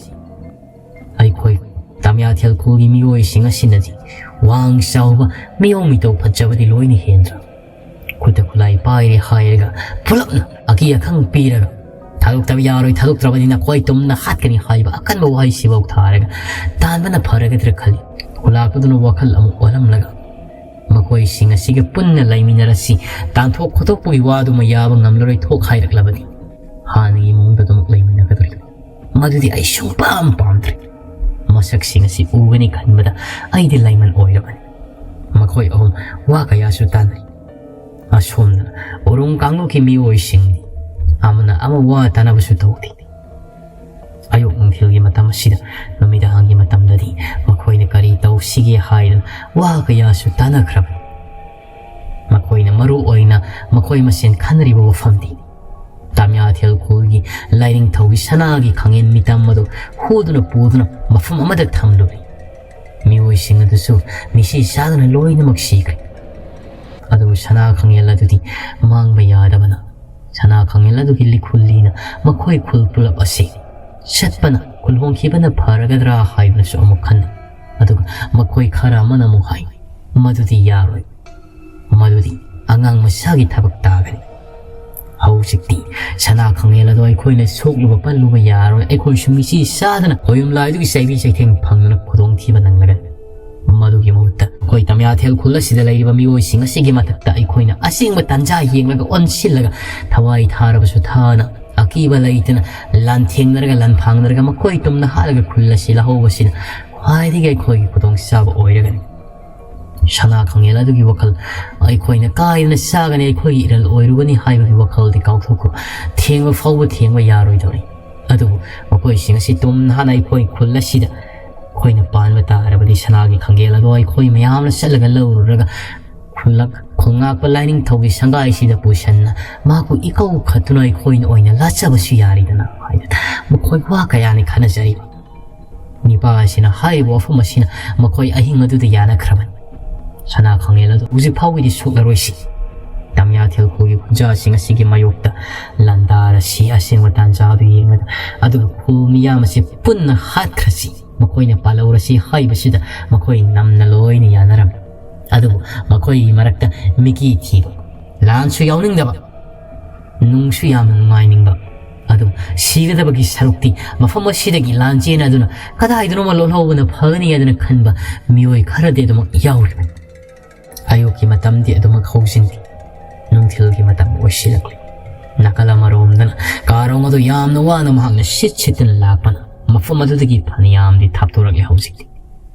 ꯑꯩꯈꯣꯏ ꯇꯥꯃꯤꯌꯥꯊꯦꯜ ꯈꯨꯜꯒꯤ ꯃꯤꯑꯣꯏꯁꯤꯡ ꯑꯁꯤꯅꯗꯤ ꯋꯥꯡ ꯆꯥꯎꯕ ꯃꯤꯑꯣꯡ ꯃꯤꯇꯧ ꯐꯖꯕꯗꯤ ꯂꯣꯏꯅ ꯍꯦꯟꯗ꯭ꯔ? ꯈꯨꯠꯇ ꯈꯨꯠꯂꯥꯏ ꯄꯥꯏꯔꯦ ꯍꯥꯏꯔꯒ ꯄꯨꯂꯞꯅ ꯑꯀꯤ ꯑꯈꯪ ꯄꯤꯔꯒ, "ꯊꯥꯗꯣꯛꯇꯕ ꯌꯥꯔꯣꯏ, ꯊꯥꯗꯣꯛꯇ꯭ꯔꯕꯗꯤ ꯅꯈꯣꯏ ꯇꯨꯝꯅ ꯍꯥꯠꯀꯅꯤ" ꯍꯥꯏꯕ ꯑꯀꯟꯕ ꯋꯥꯍꯩꯁꯤꯐꯥꯎ ꯊꯥꯔꯒ ꯇꯥꯟꯕꯅ ꯐꯔꯒꯗ꯭ꯔꯥ ꯈꯜꯂꯤ꯫ ꯈꯨꯂꯥꯛꯄꯗꯨꯅ ꯋꯥꯈꯜ ꯑꯃꯨꯛ ꯑꯣꯜꯂꯝꯂꯒ, "ꯃꯈꯣꯏꯁꯤꯡ ꯑꯁꯤꯒ ꯄꯨꯟꯅ ꯂꯩꯃꯤꯟꯅꯔꯁꯤ, ꯇꯥꯟꯊꯣꯛ ꯈꯣꯠꯇꯣꯛꯄꯒꯤ ꯋꯥꯗꯨꯃ ꯌꯥꯕ ꯉꯝꯂꯔꯣꯏ" ꯊꯣꯛ ꯍꯥꯏꯔꯛꯂꯕꯗꯤ, ꯍꯥꯟꯅꯒꯤ ꯃꯑꯣꯡꯗ ꯑꯗꯨꯃꯛ ꯂꯩꯃꯤꯟꯅꯒꯗꯧꯔꯤꯕ? ꯃꯗꯨꯗꯤ ꯑꯩ ꯁꯨꯡꯄꯥꯝ ꯄꯥꯝꯗ꯭ꯔꯦ꯫ ꯃꯁꯛꯁꯤꯡ ꯑꯁꯤ ꯎꯒꯅꯤ ꯈꯟꯕꯗ ꯑꯩꯗꯤ ꯂꯥꯏꯃꯟ ꯑꯣꯏꯔꯕꯅꯤ꯫ ꯃꯈꯣꯏ ꯑꯍꯨꯝ ꯋꯥ ꯀꯌꯥꯁꯨ ꯇꯥꯟꯅꯩ꯫ ꯑꯁꯣꯝꯗ ꯎꯔꯨꯝ ꯀꯥꯡꯂꯨꯞꯀꯤ ꯃꯤꯑꯣꯏꯁꯤꯡꯗꯤ ꯑꯃꯅ ꯑꯃ ꯋꯥ ꯇꯥꯅꯕꯁꯨ ꯇꯧꯗꯦ꯫ ꯑꯌꯨꯛ ꯅꯨꯡꯊꯤꯜꯒꯤ ꯃꯇꯝ ꯑꯁꯤꯗ, ꯅꯨꯃꯤꯗꯥꯡꯒꯤ ꯃꯇꯝꯗꯗꯤ ꯃꯈꯣꯏꯅ ꯀꯔꯤ ꯇꯧꯁꯤꯒꯦ ꯍꯥꯏꯗꯨꯅ ꯋꯥ ꯀꯌꯥꯁꯨ ꯇꯥꯅꯈ꯭ꯔꯕꯅꯤ꯫ ꯃꯈꯣꯏꯅ ꯃꯔꯨ ꯑꯣꯏꯅ ꯃꯈꯣꯏ ꯃꯁꯦꯟ ꯈꯟꯅꯔꯤꯕ ꯋꯥꯐꯝꯗꯤ ꯇꯥꯃꯤꯌꯥꯊꯦꯜ ꯈꯨꯜꯒꯤ ꯂꯥꯏꯅꯤꯡꯊꯧꯒꯤ ꯁꯅꯥꯒꯤ ꯈꯥꯡꯉꯦꯟ ꯃꯤꯇꯝ ꯑꯗꯨ ꯍꯨꯗꯨꯅ ꯄꯨꯗꯨꯅ ꯃꯐꯝ ꯑꯃꯗ ꯊꯝꯂꯨꯔꯦ꯫ ꯃꯤꯑꯣꯏꯁꯤꯡ ꯑꯗꯨꯁꯨ ꯃꯤꯁꯤ ꯆꯥꯗꯨꯅ ꯂꯣꯏꯅꯃꯛ ꯁꯤꯈ꯭ꯔꯦ꯫ ꯑꯗꯨꯕꯨ ꯁꯅꯥ ꯈꯥꯡꯉꯦꯟ ꯑꯗꯨꯗꯤ ꯃꯥꯡꯕ ꯌꯥꯗꯕꯅ, ꯁꯅꯥ ꯈꯥꯡꯉꯦꯟ ꯑꯗꯨꯒꯤ ꯂꯤꯈꯨꯜꯂꯤꯅ ꯃꯈꯣꯏ ꯈꯨꯜ ꯄꯨꯂꯞ ꯑꯁꯤ ꯆꯠꯄꯅ, ꯈꯨꯜ ꯍꯣꯡꯈꯤꯕꯅ ꯐꯔꯒꯗ꯭ꯔꯥ ꯍꯥꯏꯗꯨꯅꯁꯨ ꯑꯃꯨꯛ ꯈꯟꯅꯩ꯫ ꯑꯗꯨꯒ ꯃꯈꯣꯏ ꯈꯔ ꯑꯃꯅ ꯑꯃꯨꯛ ꯍꯥꯏ, "ꯃꯗꯨꯗꯤ ꯌꯥꯔꯣꯏ, ꯃꯗꯨꯗꯤ ꯑꯉꯥꯡ ꯃꯆꯥꯒꯤ ꯊꯕꯛ ꯇꯥꯒꯅꯤ꯫ ꯍꯧꯖꯤꯛꯇꯤ ꯁꯅꯥ ꯈꯥꯡꯉꯦꯟ ꯑꯗꯣ ꯑꯩꯈꯣꯏꯅ ꯁꯣꯛꯂꯨꯕ ꯄꯜꯂꯨꯕ ꯌꯥꯔꯣꯏ, ꯑꯩꯈꯣꯏꯁꯨ ꯃꯤꯆꯤ ꯆꯥꯗꯅ ꯈꯣꯌꯨꯝ ꯂꯥꯏꯗꯨꯒꯤ ꯆꯩꯕꯤ ꯆꯩꯊꯦꯡ ꯐꯪꯗꯨꯅ ꯈꯨꯗꯣꯡꯊꯤꯕ ꯅꯪꯂꯒꯅꯤ꯫ ꯃꯗꯨꯒꯤ ꯃꯍꯨꯠꯇ ꯑꯩꯈꯣꯏ ꯇꯥꯃꯤꯌꯥꯊꯦꯜ ꯈꯨꯜ ꯑꯁꯤꯗ ꯂꯩꯔꯤꯕ ꯃꯤꯑꯣꯏꯁꯤꯡ ꯑꯁꯤꯒꯤ ꯃꯊꯛꯇ ꯑꯩꯈꯣꯏꯅ ꯑꯁꯦꯡꯕ ꯇꯥꯟꯖꯥ ꯌꯦꯡꯂꯒ ꯑꯣꯟꯁꯤꯜꯂꯒ ꯊꯋꯥꯏ ꯊꯥꯔꯕꯁꯨ ꯊꯥꯅ ꯑꯀꯤꯕ ꯂꯩꯇꯅ ꯂꯥꯟꯊꯦꯡꯅꯔꯒ ꯂꯥꯟꯐꯥꯡꯅꯔꯒ ꯃꯈꯣꯏ ꯇꯨꯝꯅ ꯍꯥꯠꯂꯒ ꯈꯨꯜ ꯑꯁꯤ ꯂꯧꯍꯧꯕꯁꯤꯅ ꯈ꯭ꯋꯥꯏꯗꯒꯤ ꯑꯩꯈꯣꯏꯒꯤ ꯈꯨꯗꯣꯡꯆꯥꯕ ꯑꯣꯏꯔꯒꯅꯤ꯫ ꯁꯅꯥ ꯈꯥꯡꯉꯦꯟ ꯑꯗꯨꯒꯤ ꯋꯥꯈꯜ ꯑꯩꯈꯣꯏꯅ ꯀꯥꯏꯗꯅ ꯆꯥꯒꯅꯤ, ꯑꯩꯈꯣꯏꯒꯤ ꯏꯔꯜ ꯑꯣꯏꯔꯨꯒꯅꯤ ꯍꯥꯏꯕꯒꯤ ꯋꯥꯈꯜꯗꯤ ꯀꯥꯎꯊꯣꯛꯈ꯭ꯔꯣ꯫ ꯊꯦꯡꯕ ꯐꯥꯎꯕ ꯊꯦꯡꯕ ꯌꯥꯔꯣꯏꯗꯧꯔꯤ꯫ ꯑꯗꯨꯕꯨ ꯃꯈꯣꯏꯁꯤꯡ ꯑꯁꯤ ꯇꯨꯝꯅ ꯍꯥꯟꯅ ꯑꯩꯈꯣꯏ ꯈꯨꯜ ꯑꯁꯤꯗ ꯑꯩꯈꯣꯏꯅ ꯄꯥꯟꯕ ꯇꯥꯔꯕꯗꯤ ꯁꯅꯥꯒꯤ ꯈꯥꯡꯉꯦꯟ ꯑꯗꯣ ꯑꯩꯈꯣꯏ ꯃꯌꯥꯝꯅ ꯆꯠꯂꯒ ꯂꯧꯔꯨꯔꯒ ꯈꯨꯜꯂꯛ-, ꯈꯨꯜꯉꯥꯛꯄ ꯂꯥꯏꯅꯤꯡꯊꯧꯒꯤ ꯁꯪꯒꯥꯏꯁꯤꯗ ꯄꯨꯁꯟꯅ ꯃꯍꯥꯛꯄꯨ ꯏꯀꯧ ꯈꯠꯇꯨꯅ ꯑꯩꯈꯣꯏꯅ ꯑꯣꯏꯅ ꯂꯥꯠꯆꯕꯁꯨ ꯌꯥꯔꯤꯗꯅ" ꯍꯥꯏꯗꯅ ꯃꯈꯣꯏ ꯋꯥ ꯀꯌꯥꯅꯤ ꯈꯟꯅꯖꯔꯤ꯫ ꯅꯤꯄꯥ ꯑꯁꯤꯅ ꯍꯥꯏꯔꯤꯕ ꯋꯥꯐꯝ ꯑꯁꯤꯅ ꯃꯈꯣꯏ ꯑꯍꯤꯡ ꯑꯗꯨꯗ ꯌꯥꯅꯈ꯭ꯔꯕꯅꯤ꯫ ꯁꯅꯥ ꯈꯥꯡꯉꯦꯟ ꯑꯗꯨ ꯍꯧꯖꯤꯛ ꯐꯥꯎꯕꯗꯤ ꯁꯣꯛꯂꯔꯣꯏꯁꯤ꯫ ꯇꯥꯃꯤꯌꯥꯊꯦꯜ ꯈꯨꯜꯒꯤ ꯈꯨꯟꯖꯥꯁꯤꯡ ꯑꯁꯤꯒꯤ ꯃꯥꯌꯣꯛꯇ ꯂꯥꯟꯗꯥꯔꯁꯤ, ꯑꯁꯦꯡꯕ ꯇꯥꯟꯖꯥ ꯑꯗꯨ ꯌꯦꯡꯂꯒ, ꯑꯗꯨꯒ ꯈꯨꯜ ꯃꯤꯌꯥꯝ ꯑꯁꯤ ꯄꯨꯟꯅ ꯍꯥꯠꯈ꯭ꯔꯁꯤ, ꯃꯈꯣꯏꯅ ꯄꯥꯜꯍꯧꯔꯁꯤ ꯍꯥꯏꯕꯁꯤꯗ ꯃꯈꯣꯏ ꯅꯝꯅ ꯂꯣꯏꯅ ꯌꯥꯅꯔꯝꯃꯤ꯫ ꯑꯗꯨꯕꯨ ꯃꯈꯣꯏꯒꯤ ꯃꯔꯛꯇ ꯃꯤꯀꯤ ꯊꯤꯕ, ꯂꯥꯟꯁꯨ ꯌꯥꯎꯅꯤꯡꯗꯕ, ꯅꯨꯡꯁꯨ ꯌꯥꯝꯅ ꯅꯨꯡꯉꯥꯏꯅꯤꯡꯕ꯫ ꯑꯗꯨꯝ ꯁꯤꯒꯗꯕꯒꯤ ꯁꯔꯨꯛꯇꯤ ꯃꯐꯝ ꯑꯁꯤꯗꯒꯤ ꯂꯥꯟ ꯆꯦꯟꯅꯗꯨꯅ ꯀꯗꯥꯏꯗꯅꯣꯃ ꯂꯣꯠꯍꯧꯕꯅ ꯐꯒꯅꯤ ꯍꯥꯏꯗꯅ ꯈꯟꯕ ꯃꯤꯑꯣꯏ ꯈꯔꯗꯤ ꯑꯗꯨꯃꯛ ꯌꯥꯎꯔꯤꯕꯅꯤ꯫ ꯑꯌꯨꯛꯀꯤ ꯃꯇꯝꯗꯤ ꯑꯗꯨꯃꯛ ꯍꯧꯖꯤꯟꯈꯤ꯫ ꯅꯨꯡꯊꯤꯜꯒꯤ ꯃꯇꯝ ꯑꯣꯏꯁꯤꯜꯂꯛꯂꯤ꯫ ꯅꯥꯀꯜ ꯑꯃꯔꯣꯝꯗꯅ ꯀꯥꯔꯣꯡ ꯑꯗꯨ ꯌꯥꯝꯅ ꯋꯥꯅ ꯃꯍꯥꯛꯅ ꯁꯤꯠ ꯁꯤꯠꯇꯨꯅ ꯂꯥꯛꯄꯅ ꯃꯐꯝ ꯑꯗꯨꯗꯒꯤ ꯐꯅꯌꯥꯝꯗꯤ ꯊꯥꯞꯇꯣꯔꯛꯂꯦ ꯍꯧꯖꯤꯛꯇꯤ꯫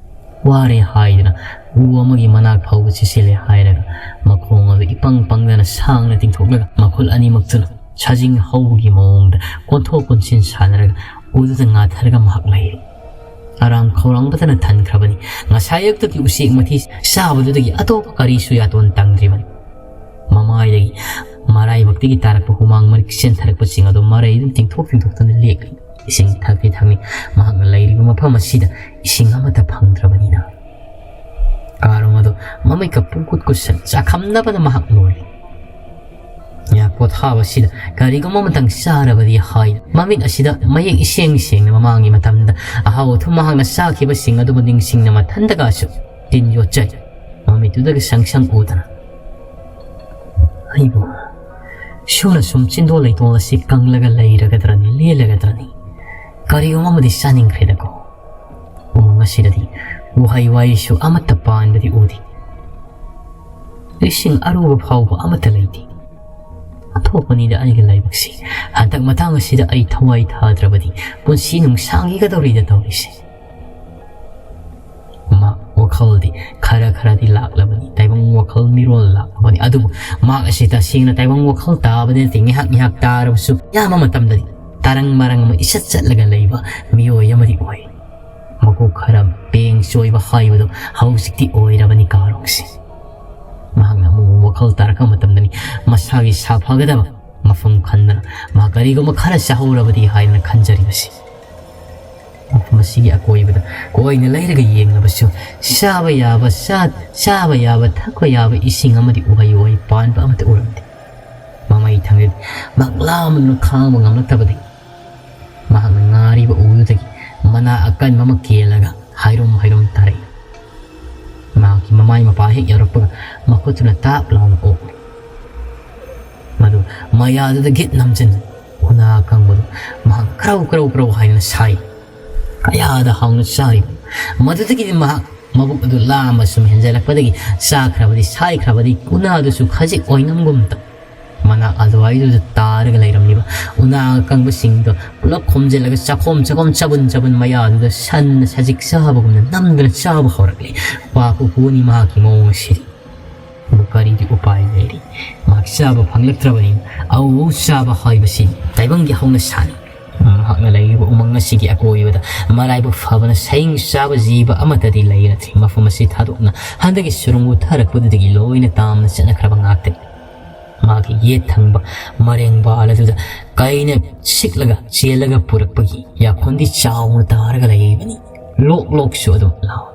ꯋꯥꯔꯦ ꯍꯥꯏꯗꯨꯅ ꯎ ꯑꯃꯒꯤ ꯃꯅꯥꯛ ꯐꯥꯎꯕ ꯆꯤꯁꯤꯜꯂꯦ ꯍꯥꯏꯔꯒ ꯃꯈꯣꯡ ꯑꯗꯨ ꯏꯄꯪ ꯄꯪꯗꯅ ꯁꯥꯡꯅ ꯇꯤꯡꯊꯣꯛꯂꯒ ꯃꯈꯨꯠ ꯑꯅꯤꯃꯛꯇꯨꯅ ꯁꯥꯖꯤꯡ ꯍꯧꯕꯒꯤ ꯃꯑꯣꯡꯗ ꯀꯣꯟꯊꯣꯛ ꯀꯣꯟꯁꯤꯟ ꯁꯥꯟꯅꯔꯒ ꯎꯗꯨꯗ ꯉꯥꯊꯔꯒ ꯃꯍꯥꯛ ꯂꯩꯔꯤ꯫ ꯑꯔꯥꯝ ꯈꯧꯔꯥꯡꯕꯗꯅ ꯊꯟꯈ꯭ꯔꯕꯅꯤ꯫ ꯉꯁꯥꯏ ꯑꯌꯨꯛꯇꯒꯤ ꯎꯆꯦꯛ ꯃꯊꯤ ꯆꯥꯕꯗꯨꯗꯒꯤ ꯑꯇꯣꯞꯄ ꯀꯔꯤꯁꯨ ꯌꯥꯇꯣꯟ ꯇꯪꯗ꯭ꯔꯤꯕꯅꯤ꯫ ꯃꯃꯥꯏꯗꯒꯤ ꯃꯔꯥꯏꯕꯛꯇꯒꯤ ꯇꯥꯔꯛꯄ ꯍꯨꯃꯥꯡ ꯃꯔꯤꯛ ꯆꯦꯟꯊꯔꯛꯄꯁꯤꯡ ꯑꯗꯨ ꯃꯔꯩ ꯑꯗꯨꯝ ꯇꯤꯡꯊꯣꯛ ꯇꯤꯡꯊꯣꯛꯇꯨꯅ ꯂꯦꯛꯂꯤ꯫ ꯏꯁꯤꯡ ꯊꯛꯇꯤ ꯊꯛꯅꯤ꯫ ꯃꯍꯥꯛꯅ ꯂꯩꯔꯤꯕ ꯃꯐꯝ ꯑꯁꯤꯗ ꯏꯁꯤꯡ ꯑꯃꯠꯇ ꯐꯪꯗ꯭ꯔꯕꯅꯤꯅ꯫ ꯀꯥꯔꯣꯡ ꯑꯗꯨ ꯃꯃꯤꯠꯀ ꯄꯨꯡꯀꯨꯠ ꯀꯨꯠꯁꯟ ꯆꯥꯈꯝꯅꯕꯅ ꯃꯍꯥꯛ ꯂꯣꯏꯔꯦ꯫ ꯌꯥ, ꯄꯣꯊꯥꯕꯁꯤꯗ ꯀꯔꯤꯒꯨꯝꯕ ꯑꯃꯇꯪ ꯆꯥꯔꯕꯗꯤ ꯍꯥꯏ꯫ ꯃꯃꯤꯠ ꯑꯁꯤꯗ ꯃꯌꯦꯛ ꯏꯁꯦꯡ ꯁꯦꯡꯅ ꯃꯃꯥꯡꯒꯤ ꯃꯇꯝꯗ ꯑꯍꯥꯎ ꯑꯊꯨꯝ ꯃꯍꯥꯛꯅ ꯆꯥꯈꯤꯕꯁꯤꯡ ꯑꯗꯨꯕꯨ ꯅꯤꯡꯁꯤꯡꯅ ꯃꯊꯟꯗꯒꯁꯨ ꯇꯤꯟ ꯌꯣꯠꯆꯩ꯫ ꯃꯃꯤꯠꯇꯨꯗꯒ ꯁꯪ ꯁꯪ ꯎꯗꯅ, "ꯑꯩꯕꯨ ꯁꯨꯝꯅ ꯁꯨꯝ ꯆꯤꯟꯗꯣꯜ ꯂꯩꯇꯣꯜ ꯑꯁꯤ ꯀꯪꯂꯒ ꯂꯩꯔꯒꯗ꯭ꯔꯅꯤ, ꯂꯦꯜꯂꯒꯗ꯭ꯔꯅꯤ? ꯀꯔꯤꯒꯨꯝꯕ ꯑꯃꯗꯤ ꯆꯥꯅꯤꯡꯈ꯭ꯔꯦꯗꯀꯣ꯫ ꯎꯃꯪ ꯑꯁꯤꯗꯗꯤ ꯎꯍꯩ ꯋꯥꯍꯩꯁꯨ ꯑꯃꯠꯇ ꯄꯥꯟꯕꯗꯤ ꯎꯗꯦ꯫ ꯏꯁꯤꯡ ꯑꯔꯨꯕ ꯐꯥꯎꯕ ꯑꯃꯠꯇ ꯂꯩꯇꯦ꯫ ꯑꯣꯟꯊꯣꯛꯄꯅꯤꯗ ꯑꯩꯒꯤ ꯂꯥꯏꯕꯛꯁꯤ꯫ ꯍꯟꯗꯛ ꯃꯇꯥꯡ ꯑꯁꯤꯗ ꯑꯩ ꯊꯋꯥꯏ ꯊꯥꯗ꯭ꯔꯕꯗꯤ ꯄꯨꯟꯁꯤ ꯅꯨꯡꯁꯥꯡꯈꯤꯒꯗꯧꯔꯤꯗ ꯇꯧꯔꯤꯁꯦ꯫" ꯃꯥ ꯋꯥꯈꯜꯗꯤ ꯈꯔ ꯈꯔꯗꯤ ꯂꯥꯛꯂꯕꯅꯤ, ꯇꯥꯏꯕꯪ ꯋꯥꯈꯜ ꯃꯤꯔꯣꯜ ꯂꯥꯛꯂꯕꯅꯤ꯫ ꯑꯗꯨꯕꯨ ꯃꯍꯥꯛ ꯑꯁꯤ ꯇꯁꯦꯡꯅ ꯇꯥꯏꯕꯪ ꯋꯥꯈꯜ ꯇꯥꯕꯗꯤ ꯅꯠꯇꯦ꯫ ꯉꯥꯏꯍꯥꯛ ꯉꯥꯏꯍꯥꯛ ꯇꯥꯔꯕꯁꯨ ꯑꯌꯥꯝꯕ ꯃꯇꯝꯗꯗꯤ ꯇꯔꯪ ꯃꯔꯪ ꯑꯃ ꯏꯆꯠ ꯆꯠꯂꯒ ꯂꯩꯕ ꯃꯤꯑꯣꯏ ꯑꯃꯗꯤ ꯑꯣꯏ꯫ ꯃꯀꯣꯛ ꯈꯔ ꯄꯦꯡ ꯆꯣꯏꯕ ꯍꯥꯏꯕꯗꯨ ꯍꯧꯖꯤꯛꯇꯤ ꯑꯣꯏꯔꯕꯅꯤ ꯀꯥꯔꯣꯡꯁꯦ꯫ ꯃꯍꯥꯛꯅ ꯑꯃꯨꯛ ꯋꯥꯈꯜ ꯇꯥꯔꯛꯄ ꯃꯇꯝꯗꯅꯤ ꯃꯁꯥꯒꯤ ꯁꯥꯐꯒꯗꯕ ꯃꯐꯝ ꯈꯟꯗꯅ ꯃꯍꯥꯛ ꯀꯔꯤꯒꯨꯝꯕ ꯈꯔ ꯆꯥꯍꯧꯔꯕꯗꯤ ꯍꯥꯏꯗꯅ ꯈꯟꯖꯔꯤꯕꯁꯤ꯫ ꯃꯐꯝ ꯑꯁꯤꯒꯤ ꯑꯀꯣꯏꯕꯗ ꯀꯣꯏꯅ ꯂꯩꯔꯒ ꯌꯦꯡꯂꯕꯁꯨ ꯆꯥꯕ ꯌꯥꯕ, ꯆꯥ-, ꯆꯥꯕ ꯌꯥꯕ, ꯊꯛꯄ ꯌꯥꯕ ꯏꯁꯤꯡ ꯑꯃꯗꯤ ꯎꯍꯩ ꯋꯥꯍꯩ ꯄꯥꯟꯕ ꯑꯃꯠꯇ ꯎꯔꯝꯗꯦ꯫ ꯃꯃꯩ ꯊꯪꯗꯗꯤ ꯃꯍꯥꯛ ꯂꯥꯝꯕꯗꯨꯅ ꯈꯥꯡꯕ ꯉꯝꯂꯛꯇꯕꯗꯒꯤ ꯃꯍꯥꯛꯅ ꯉꯥꯔꯤꯕ ꯎꯗꯨꯗꯒꯤ ꯃꯅꯥ ꯑꯀꯟꯕ ꯑꯃ ꯀꯦꯜꯂꯒ ꯍꯥꯏꯔꯨꯝ ꯍꯥꯏꯔꯨꯝ ꯇꯥꯔꯛꯏ꯫ ꯃꯍꯥꯛꯀꯤ ꯃꯃꯥꯏ ꯃꯄꯥ ꯍꯦꯛ ꯌꯧꯔꯛꯄꯒ ꯃꯈꯨꯠꯇꯨꯅ ꯇꯥꯞ ꯂꯥꯎꯅ ꯑꯣꯛꯂꯤ꯫ ꯃꯌꯥꯗꯨꯗ ꯒꯤꯠ ꯅꯝꯖꯤꯟ ꯎꯅꯥ ꯑꯀꯪꯕꯗꯨ ꯃꯍꯥꯛ ꯀ꯭ꯔꯧ ꯀ꯭ꯔꯧ ꯀ꯭ꯔꯧ ꯍꯥꯏꯗꯨꯅ ꯁꯥꯏ꯫ ꯀꯌꯥꯗ ꯍꯥꯎꯅ ꯆꯥꯔꯤꯕ! ꯃꯗꯨꯗꯒꯤꯗꯤ ꯃꯍꯥꯛ ꯃꯕꯨꯛ ꯑꯗꯨ ꯂꯥꯝꯕ ꯁꯨꯝ ꯍꯦꯟꯖꯜꯂꯛꯄꯗꯒꯤ ꯆꯥꯈ꯭ꯔꯕꯗꯤ ꯁꯥꯏꯈ꯭ꯔꯕꯗꯤ ꯎꯅꯥꯗꯨꯁꯨ ꯈꯖꯤꯛ ꯑꯣꯏꯅꯝꯒꯨꯝ ꯇꯧ꯫ ꯃꯅꯥꯛ ꯑꯗꯨꯋꯥꯏꯗꯨꯗ ꯇꯥꯔꯒ ꯂꯩꯔꯝꯂꯤꯕ ꯎꯅꯥ ꯑꯀꯪꯕꯁꯤꯡꯗꯣ ꯄꯨꯂꯞ ꯈꯣꯝꯖꯤꯜꯂꯒ ꯆꯥꯈꯣꯝ ꯆꯥꯈꯣꯝ ꯆꯕꯨꯟ ꯆꯕꯨꯟ ꯃꯌꯥꯗꯨꯗ ꯁꯟꯅ ꯁꯖꯤꯛ ꯆꯥꯕꯒꯨꯝꯅ ꯅꯝꯗꯨꯅ ꯆꯥꯕ ꯍꯧꯔꯛꯂꯤ꯫ ꯄꯥ ꯀꯨꯀꯨꯅꯤ ꯃꯍꯥꯛꯀꯤ ꯃꯑꯣꯡ ꯑꯁꯤꯗꯤ꯫ ꯑꯗꯨ ꯀꯔꯤꯗꯤ ꯎꯄꯥꯏ ꯂꯩꯔꯤ? ꯃꯍꯥꯛ ꯆꯥꯕ ꯐꯪꯂꯛꯇ꯭ꯔꯕꯅꯤꯅ ꯑꯧ ꯆꯥꯕ ꯍꯥꯏꯕꯁꯤ ꯇꯥꯏꯕꯪꯒꯤ ꯍꯧꯅꯁꯥꯅꯤ꯫ ꯃꯍꯥꯛꯅ ꯂꯩꯔꯤꯕ ꯎꯃꯪ ꯑꯁꯤꯒꯤ ꯑꯀꯣꯏꯕꯗ ꯃꯔꯥꯏꯕꯛ ꯐꯕꯅ ꯁꯍꯤꯡ ꯆꯥꯕ ꯖꯤꯕ ꯑꯃꯠꯇꯗꯤ ꯂꯩꯔꯗ꯭ꯔꯤ꯫ ꯃꯐꯝ ꯑꯁꯤ ꯊꯥꯗꯣꯛꯅ ꯍꯟꯗꯛꯀꯤ ꯁꯨꯔꯨꯡ ꯎꯠꯊꯔꯛꯄꯗꯨꯗꯒꯤ ꯂꯣꯏꯅ ꯇꯥꯝꯅ ꯆꯠꯅꯈ꯭ꯔꯕ ꯉꯥꯛꯇꯅꯤ꯫ ꯃꯥꯒꯤ ꯌꯦꯠ ꯊꯪꯕ ꯃꯔꯦꯡꯕꯥꯜ ꯑꯗꯨꯗ ꯀꯩꯅ ꯁꯤꯛꯂꯒ ꯆꯦꯜꯂꯒ ꯄꯨꯔꯛꯄꯒꯤ ꯌꯥꯈꯣꯟꯗꯤ ꯆꯥꯎꯅ ꯇꯥꯔꯒ ꯂꯩꯔꯤꯕꯅꯤ꯫ ꯂꯣꯛ ꯂꯣꯛꯁꯨ ꯑꯗꯨꯝ ꯂꯥꯎꯏ꯫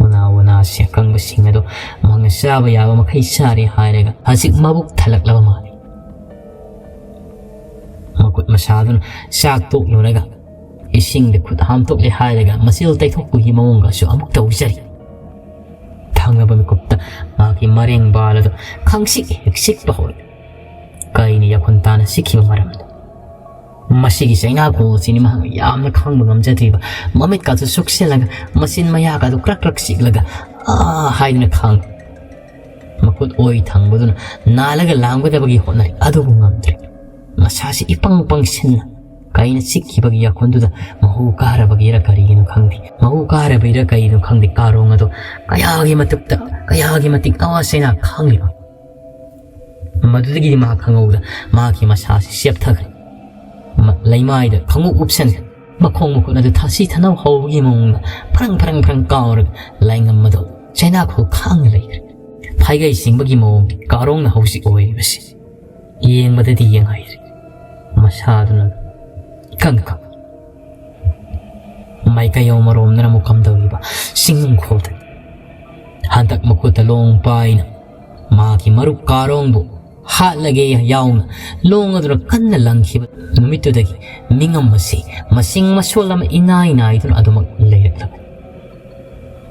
ꯎꯅꯥ ꯋꯥꯅꯥꯁꯤ ꯑꯀꯪꯕꯁꯤꯡ ꯑꯗꯨ ꯃꯍꯥꯛꯅ ꯆꯥꯕ ꯌꯥꯕ ꯃꯈꯩ ꯆꯥꯔꯦ ꯍꯥꯏꯔꯒ ꯍꯧꯖꯤꯛ ꯃꯕꯨꯛ ꯊꯜꯂꯛꯂꯕ ꯃꯥꯜꯂꯤ꯫ ꯃꯈꯨꯠ ꯃꯁꯥꯗꯨꯅ ꯆꯥꯛ ꯇꯣꯛꯂꯨꯔꯒ ꯏꯁꯤꯡꯗ ꯈꯨꯠ ꯍꯥꯝꯗꯣꯛꯂꯦ ꯍꯥꯏꯔꯒ ꯃꯆꯤꯜ ꯇꯩꯊꯣꯛꯄꯒꯤ ꯃꯑꯣꯡꯒꯁꯨ ꯑꯃꯨꯛ ꯇꯧꯖꯔꯤ꯫ ꯊꯪꯅꯕ ꯃꯤꯀꯨꯞꯇ ꯃꯍꯥꯛꯀꯤ ꯃꯔꯦꯡꯕꯥꯜ ꯑꯗꯨ ꯈꯪꯁꯤꯛ ꯍꯦꯛ ꯁꯤꯛꯄ ꯍꯧꯔꯛꯏ꯫ ꯀꯩꯅ ꯌꯥꯈꯨꯟ ꯇꯥꯅ ꯁꯤꯛꯈꯤꯕ ꯃꯔꯝꯗꯣ꯫ ꯃꯁꯤꯒꯤ ꯆꯩꯅꯥꯈꯣꯜ ꯑꯁꯤꯅꯤ ꯃꯍꯥꯛꯅ ꯌꯥꯝꯅ ꯈꯥꯡꯕ ꯉꯝꯖꯗ꯭ꯔꯤꯕ꯫ ꯃꯃꯤꯠꯀꯥꯗꯨ ꯁꯨꯛꯁꯤꯜꯂꯒ ꯃꯆꯤꯟ ꯃꯌꯥꯒꯥꯗꯨ ꯀ꯭ꯔꯛ ꯀ꯭ꯔꯛ ꯆꯤꯛꯂꯒ "ꯑꯥ" ꯍꯥꯏꯗꯨꯅ ꯈꯥꯡ꯫ ꯃꯈꯨꯠ ꯑꯣꯏ ꯊꯪꯕꯗꯨꯅ ꯅꯥꯜꯂꯒ ꯂꯥꯡꯒꯗꯕꯒꯤ ꯍꯣꯠꯅꯔꯤ, ꯑꯗꯨꯕꯨ ꯉꯝꯗ꯭ꯔꯦ꯫ ꯃꯁꯥꯁꯤ ꯏꯄꯪ ꯄꯪꯁꯤꯟꯅ ꯀꯩꯅ ꯆꯤꯛꯈꯤꯕꯒꯤ ꯌꯥꯈꯣꯟꯗꯨꯗ ꯃꯍꯨ ꯀꯥꯔꯕꯒꯤꯔ ꯀꯔꯤꯒꯤꯅꯣ ꯈꯪꯗꯦ, ꯃꯍꯨ ꯀꯥꯔꯕꯩꯔ ꯀꯔꯤꯅꯣ ꯈꯪꯗꯦ, ꯀꯥꯔꯣꯡ ꯑꯗꯣ ꯀꯌꯥꯒꯤ ꯃꯇꯤꯛꯇ, ꯀꯌꯥꯒꯤ ꯃꯇꯤꯛ ꯑꯋꯥ ꯆꯩꯅꯥ ꯈꯥꯡꯂꯤꯕ꯫ ꯃꯗꯨꯗꯒꯤꯗꯤ ꯃꯍꯥꯛ ꯈꯪꯍꯧꯗ ꯃꯍꯥꯛꯀꯤ ꯃꯁꯥꯁꯤ ꯆꯦꯞꯊꯈ꯭ꯔꯦ꯫ ꯃ-, ꯂꯩꯃꯥꯏꯗ ꯈꯣꯡꯎꯞ ꯎꯞꯁꯟꯈ꯭ꯔꯦ꯫ ꯃꯈꯣꯡ ꯃꯈꯨꯠ ꯑꯗꯨ ꯊꯥꯁꯤ ꯊꯅꯧ ꯍꯧꯕꯒꯤ ꯃꯑꯣꯡꯗ ꯐꯔꯪ ꯐꯔꯪ ꯐꯔꯪ ꯀꯥꯎꯔꯒ ꯂꯥꯏꯉꯝ ꯑꯗꯨ ꯆꯩꯅꯥꯈꯣꯜ ꯈꯥꯡꯅ ꯂꯩꯈ꯭ꯔꯦ꯫ ꯐꯩꯒꯩ ꯆꯤꯡꯕꯒꯤ ꯃꯑꯣꯡꯗ ꯀꯥꯔꯣꯡꯅ ꯍꯧꯖꯤꯛ ꯑꯣꯏꯔꯤꯕꯁꯤ꯫ ꯌꯦꯡꯕꯗꯗꯤ ꯌꯦꯡꯍꯩꯔꯦ꯫ ꯃꯁꯥꯗꯨꯅ ꯏꯀꯪ ꯀꯪ꯫ ꯃꯥꯏꯀꯩ ꯑꯃꯔꯣꯝꯗꯅ ꯑꯃꯨꯛ ꯀꯝꯗꯧꯔꯤꯕ ꯆꯤꯡꯅꯨꯡꯈꯣꯜꯗ ꯍꯟꯗꯛ ꯃꯈꯨꯠꯇ ꯂꯣꯡ ꯄꯥꯏꯅ ꯃꯥꯒꯤ ꯃꯔꯨꯞ ꯀꯥꯔꯣꯡꯕꯨ ꯍꯥꯠꯂꯒꯦ ꯌꯥꯎꯅ ꯂꯣꯡ ꯑꯗꯨꯅ ꯀꯟꯅ ꯂꯪꯈꯤꯕ ꯅꯨꯃꯤꯠꯇꯨꯗꯒꯤ ꯃꯤꯉꯝ ꯑꯁꯤ ꯃꯁꯤꯡ ꯃꯁꯣꯜ ꯑꯃ ꯏꯅꯥꯏ ꯅꯥꯏꯗꯨꯅ ꯑꯗꯨꯃꯛ ꯂꯩꯔꯛꯂꯕꯅꯤ꯫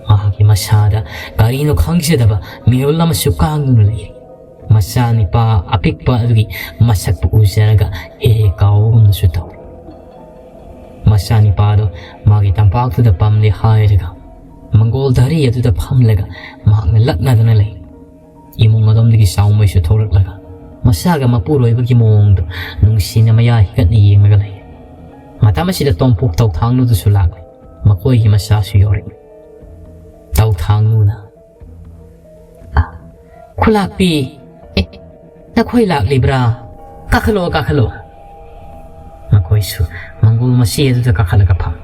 ꯃꯍꯥꯛꯀꯤ ꯃꯁꯥꯗ ꯀꯔꯤꯅꯣ ꯈꯪꯖꯗꯕ ꯃꯤꯍꯨꯜ ꯑꯃꯁꯨ ꯀꯥꯡꯗꯨꯅ ꯂꯩꯔꯤ꯫ ꯃꯆꯥꯅꯤꯄꯥ ꯑꯄꯤꯛꯄ ꯑꯗꯨꯒꯤ ꯃꯁꯛꯄꯨ ꯎꯖꯔꯒ ꯍꯦꯛ ꯍꯦꯛ ꯀꯥꯎꯕꯒꯨꯝꯅꯁꯨ ꯇꯧꯏ꯫ ꯃꯆꯥꯅꯤꯄꯥꯗꯣ ꯃꯥꯒꯤ ꯇꯝꯄꯥꯛꯇꯨꯗ ꯄꯝꯂꯦ ꯍꯥꯏꯔꯒ ꯃꯪꯒꯣꯜ ꯙꯔꯤ ꯑꯗꯨꯗ ꯐꯝꯂꯒ ꯃꯍꯥꯛꯅ ꯂꯛꯅꯗꯨꯅ ꯂꯩ꯫ ꯏꯃꯨꯡ ꯑꯗꯣꯝꯗꯒꯤ ꯆꯥꯎꯃꯩꯁꯨ ꯊꯣꯛꯂꯛꯂꯒ ꯃꯆꯥꯒ ꯃꯄꯨꯔꯣꯏꯕꯒꯤ ꯃꯑꯣꯡꯗ ꯅꯨꯡꯁꯤꯅ ꯃꯌꯥ ꯍꯤꯒꯠꯅ ꯌꯦꯡꯂꯒ ꯂꯩ꯫ ꯃꯇꯝ ꯑꯁꯤꯗ ꯇꯣꯝꯄꯣꯛ ꯇꯧꯊꯥꯡꯅꯨꯗꯨꯁꯨ ꯂꯥꯛꯂꯦ꯫ ꯃꯈꯣꯏꯒꯤ ꯃꯆꯥꯁꯨ ꯌꯧꯔꯛꯏ꯫ ꯇꯧꯊꯥꯡꯅꯨꯅ, "ꯈꯨꯂꯥꯛꯄꯤ, ꯑꯦ, ꯅꯈꯣꯏ ꯂꯥꯛꯂꯤꯕ꯭ꯔꯥ? ꯀꯥꯈꯠꯂꯛꯑꯣ, ꯀꯥꯈꯠꯂꯛꯑꯣ꯫" ꯃꯈꯣꯏꯁꯨ ꯃꯪꯒꯣꯜ ꯃꯆꯦ ꯑꯗꯨꯗ ꯀꯥꯈꯠꯂꯒ ꯐꯝ꯫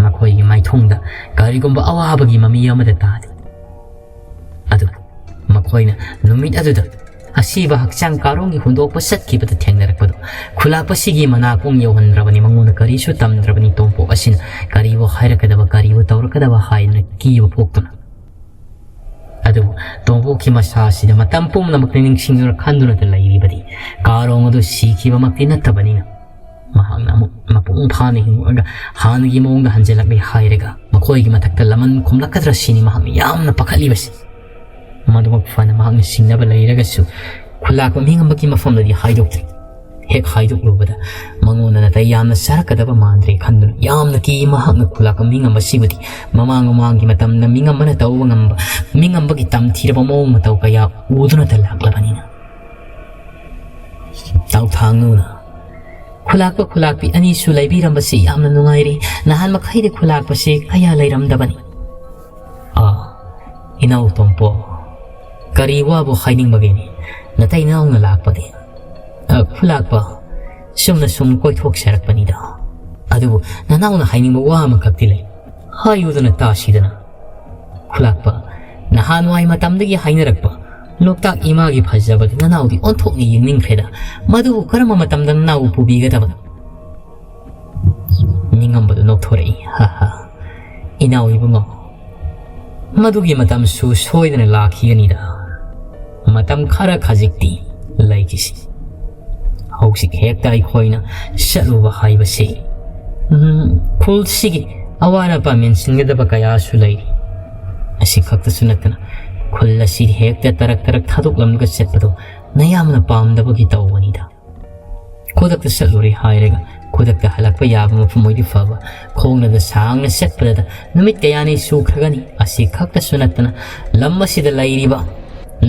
ꯃꯈꯣꯏꯒꯤ ꯃꯥꯏꯊꯣꯡꯗ ꯀꯔꯤꯒꯨꯝꯕ ꯑꯋꯥꯕꯒꯤ ꯃꯃꯤ ꯑꯃꯠꯇ ꯇꯥꯗꯦ꯫ ꯑꯗꯨꯕꯨ ꯃꯈꯣꯏꯅ ꯅꯨꯃꯤꯠ ꯑꯗꯨꯗ ꯑꯁꯤꯕ ꯍꯛꯆꯥꯡ ꯀꯥꯔꯣꯡꯒꯤ ꯍꯨꯟꯗꯣꯛꯄ ꯆꯠꯈꯤꯕꯗ ꯊꯦꯡꯅꯔꯛꯄꯗꯨ ꯈꯨꯂꯥꯛꯄꯁꯤꯒꯤ ꯃꯅꯥꯀꯣꯡ ꯌꯧꯍꯟꯗ꯭ꯔꯕꯅꯤ꯫ ꯃꯉꯣꯟꯗ ꯀꯔꯤꯁꯨ ꯇꯝꯗ꯭ꯔꯕꯅꯤ꯫ ꯇꯣꯝꯄꯣꯛ ꯑꯁꯤꯅ ꯀꯔꯤꯕꯨ ꯍꯥꯏꯔꯛꯀꯗꯕ, ꯀꯔꯤꯕꯨ ꯇꯧꯔꯛꯀꯗꯕ ꯍꯥꯏꯗꯅ ꯀꯤꯕ ꯄꯣꯛꯇꯨꯅ꯫ ꯑꯗꯨꯕꯨ ꯇꯣꯝꯄꯣꯛꯀꯤ ꯃꯁꯥ ꯑꯁꯤꯗ ꯃꯇꯝ ꯄꯨꯝꯅꯃꯛꯇ ꯅꯤꯡꯁꯤꯡꯗꯨꯅ ꯈꯟꯗꯨꯅꯇ ꯂꯩꯔꯤꯕꯗꯤ ꯀꯥꯔꯣꯡ ꯑꯗꯨ ꯁꯤꯈꯤꯕꯃꯛꯇꯤ ꯅꯠꯇꯕꯅꯤꯅ, ꯃꯍꯥꯛꯅ ꯑꯃꯨꯛ ꯃꯄꯨꯡ ꯐꯥꯅ ꯍꯤꯡꯉꯛꯑꯒ ꯍꯥꯟꯅꯒꯤ ꯃꯑꯣꯡꯗ ꯍꯟꯖꯤꯜꯂꯛꯂꯦ ꯍꯥꯏꯔꯒ ꯃꯈꯣꯏꯒꯤ ꯃꯊꯛꯇ ꯂꯃꯟ ꯈꯨꯝꯂꯛꯀꯗ꯭ꯔꯥ ꯁꯤꯅꯤ ꯃꯍꯥꯛꯅ ꯌꯥꯝꯅ ꯄꯥꯈꯠꯂꯤꯕꯁꯤ꯫ ꯃꯗꯨꯃꯛ ꯐꯅ ꯃꯍꯥꯛꯅ ꯁꯤꯡꯅꯕ ꯂꯩꯔꯒꯁꯨ ꯈꯨꯂꯥꯛꯄ ꯃꯤꯉꯝꯕꯒꯤ ꯃꯐꯝꯗꯗꯤ ꯍꯥꯏꯗꯣꯛꯇ꯭ꯔꯤ꯫ ꯍꯦꯛ ꯍꯥꯏꯗꯣꯛꯂꯨꯕꯗ ꯃꯉꯣꯟꯗ ꯅꯥꯇꯩ ꯌꯥꯝꯅ ꯆꯥꯔꯛꯀꯗꯕ ꯃꯥꯟꯗ꯭ꯔꯦ ꯈꯟꯗꯨꯅ ꯌꯥꯝꯅ ꯀꯤ꯫ ꯃꯍꯥꯛꯅ ꯈꯨꯂꯥꯛꯄ ꯃꯤꯉꯝꯕꯁꯤꯕꯨꯗꯤ ꯃꯃꯥꯡ ꯃꯃꯥꯡꯒꯤ ꯃꯇꯝꯗ ꯃꯤꯉꯝꯕꯅ ꯇꯧꯕ ꯉꯝꯕ, ꯃꯤꯉꯝꯕꯒꯤ ꯇꯝꯊꯤꯔꯕ ꯃꯑꯣꯡ ꯃꯇꯧ ꯀꯌꯥ ꯎꯗꯨꯅꯇ ꯂꯥꯛꯂꯕꯅꯤꯅ꯫ ꯇꯧꯊꯥꯡꯅꯨꯅ, "ꯈꯨꯂꯥꯛꯄ ꯈꯨꯂꯥꯛꯄꯤ ꯑꯅꯤꯁꯨ ꯂꯩꯕꯤꯔꯝꯕꯁꯤ ꯌꯥꯝꯅ ꯅꯨꯡꯉꯥꯏꯔꯦ꯫ ꯅꯍꯥꯟ ꯃꯈꯩꯗꯤ ꯈꯨꯂꯥꯛꯄꯁꯤ ꯀꯌꯥ ꯂꯩꯔꯝꯗꯕꯅꯤ꯫" "ꯑꯥ, ꯏꯅꯥꯎ ꯇꯣꯝꯄꯣ, ꯀꯔꯤ ꯋꯥꯕꯨ ꯍꯥꯏꯅꯤꯡꯕꯒꯦꯅꯦ? ꯅꯇꯩ ꯅꯅꯥꯎꯅ ꯂꯥꯛꯄꯗꯤ, ꯑ, ꯈꯨꯂꯥꯛꯄ, ꯆꯨꯝꯅ ꯁꯨꯝ ꯀꯣꯏꯊꯣꯛꯆꯔꯛꯄꯅꯤꯗ꯫ ꯑꯗꯨꯕꯨ ꯅꯅꯥꯎꯅ ꯍꯥꯏꯅꯤꯡꯕ ꯋꯥ ꯑꯃꯈꯛꯇꯤ ꯂꯩ꯫ ꯍꯥꯏꯌꯨꯗꯅ ꯇꯥꯁꯤꯗꯅ꯫" "ꯈꯨꯂꯥꯛꯄ, ꯅꯍꯥꯟꯋꯥꯏ ꯃꯇꯝꯗꯒꯤ ꯍꯥꯏꯅꯔꯛꯄ ꯂꯣꯛꯇꯥꯛ ꯏꯃꯥꯒꯤ ꯐꯖꯕꯗꯨ ꯅꯅꯥꯎꯗꯤ ꯑꯣꯟꯊꯣꯛꯅ ꯌꯦꯡꯅꯤꯡꯈ꯭ꯔꯦꯗ꯫ ꯃꯗꯨꯕꯨ ꯀꯔꯝꯕ ꯃꯇꯝꯗ ꯅꯅꯥꯎꯕꯨ ꯄꯨꯕꯤꯒꯗꯕꯅꯣ?" ꯃꯤꯉꯝꯕꯗꯨ ꯅꯣꯛꯊꯣꯔꯛꯏ꯫ "ꯍꯥ ꯍꯥ, ꯏꯅꯥꯎ ꯏꯕꯨꯡꯉꯣ, ꯃꯗꯨꯒꯤ ꯃꯇꯝꯁꯨ ꯁꯣꯏꯗꯅ ꯂꯥꯛꯈꯤꯒꯅꯤꯗ꯫ ꯃꯇꯝ ꯈꯔ ꯈꯖꯤꯛꯇꯤ ꯂꯩꯈꯤꯁꯤ꯫ ꯍꯧꯖꯤꯛ ꯍꯦꯛꯇ ꯑꯩꯈꯣꯏꯅ ꯆꯠꯂꯨꯕ ꯍꯥꯏꯕꯁꯤ, ꯎꯝ, ꯈꯨꯜꯁꯤꯒꯤ ꯑꯋꯥꯠ ꯑꯄꯥ ꯃꯦꯟꯁꯤꯟꯒꯗꯕ ꯀꯌꯥꯁꯨ ꯂꯩꯔꯤ꯫ ꯑꯁꯤ ꯈꯛꯇꯁꯨ ꯅꯠꯇꯅ ꯈꯨꯜ ꯑꯁꯤ ꯍꯦꯛꯇ ꯇꯔꯛ ꯇꯔꯛ ꯊꯥꯗꯣꯛꯂꯝꯂꯒ ꯆꯠꯄꯗꯣ ꯅꯌꯥꯝꯅ ꯄꯥꯝꯗꯕꯒꯤ ꯇꯧꯕꯅꯤꯗ꯫ ꯈꯨꯗꯛꯇ ꯆꯠꯂꯨꯔꯦ ꯍꯥꯏꯔꯒ ꯈꯨꯗꯛꯇ ꯍꯜꯂꯛꯄ ꯌꯥꯕ ꯃꯐꯝ ꯑꯣꯏꯗꯤ ꯐꯕ, ꯈꯣꯡꯅꯗ ꯁꯥꯡꯅ ꯆꯠꯄꯗꯗ ꯅꯨꯃꯤꯠ ꯀꯌꯥꯅꯤ ꯁꯨꯈ꯭ꯔꯒꯅꯤ꯫ ꯑꯁꯤ ꯈꯛꯇꯁꯨ ꯅꯠꯇꯅ ꯂꯝ ꯑꯁꯤꯗ ꯂꯩꯔꯤꯕ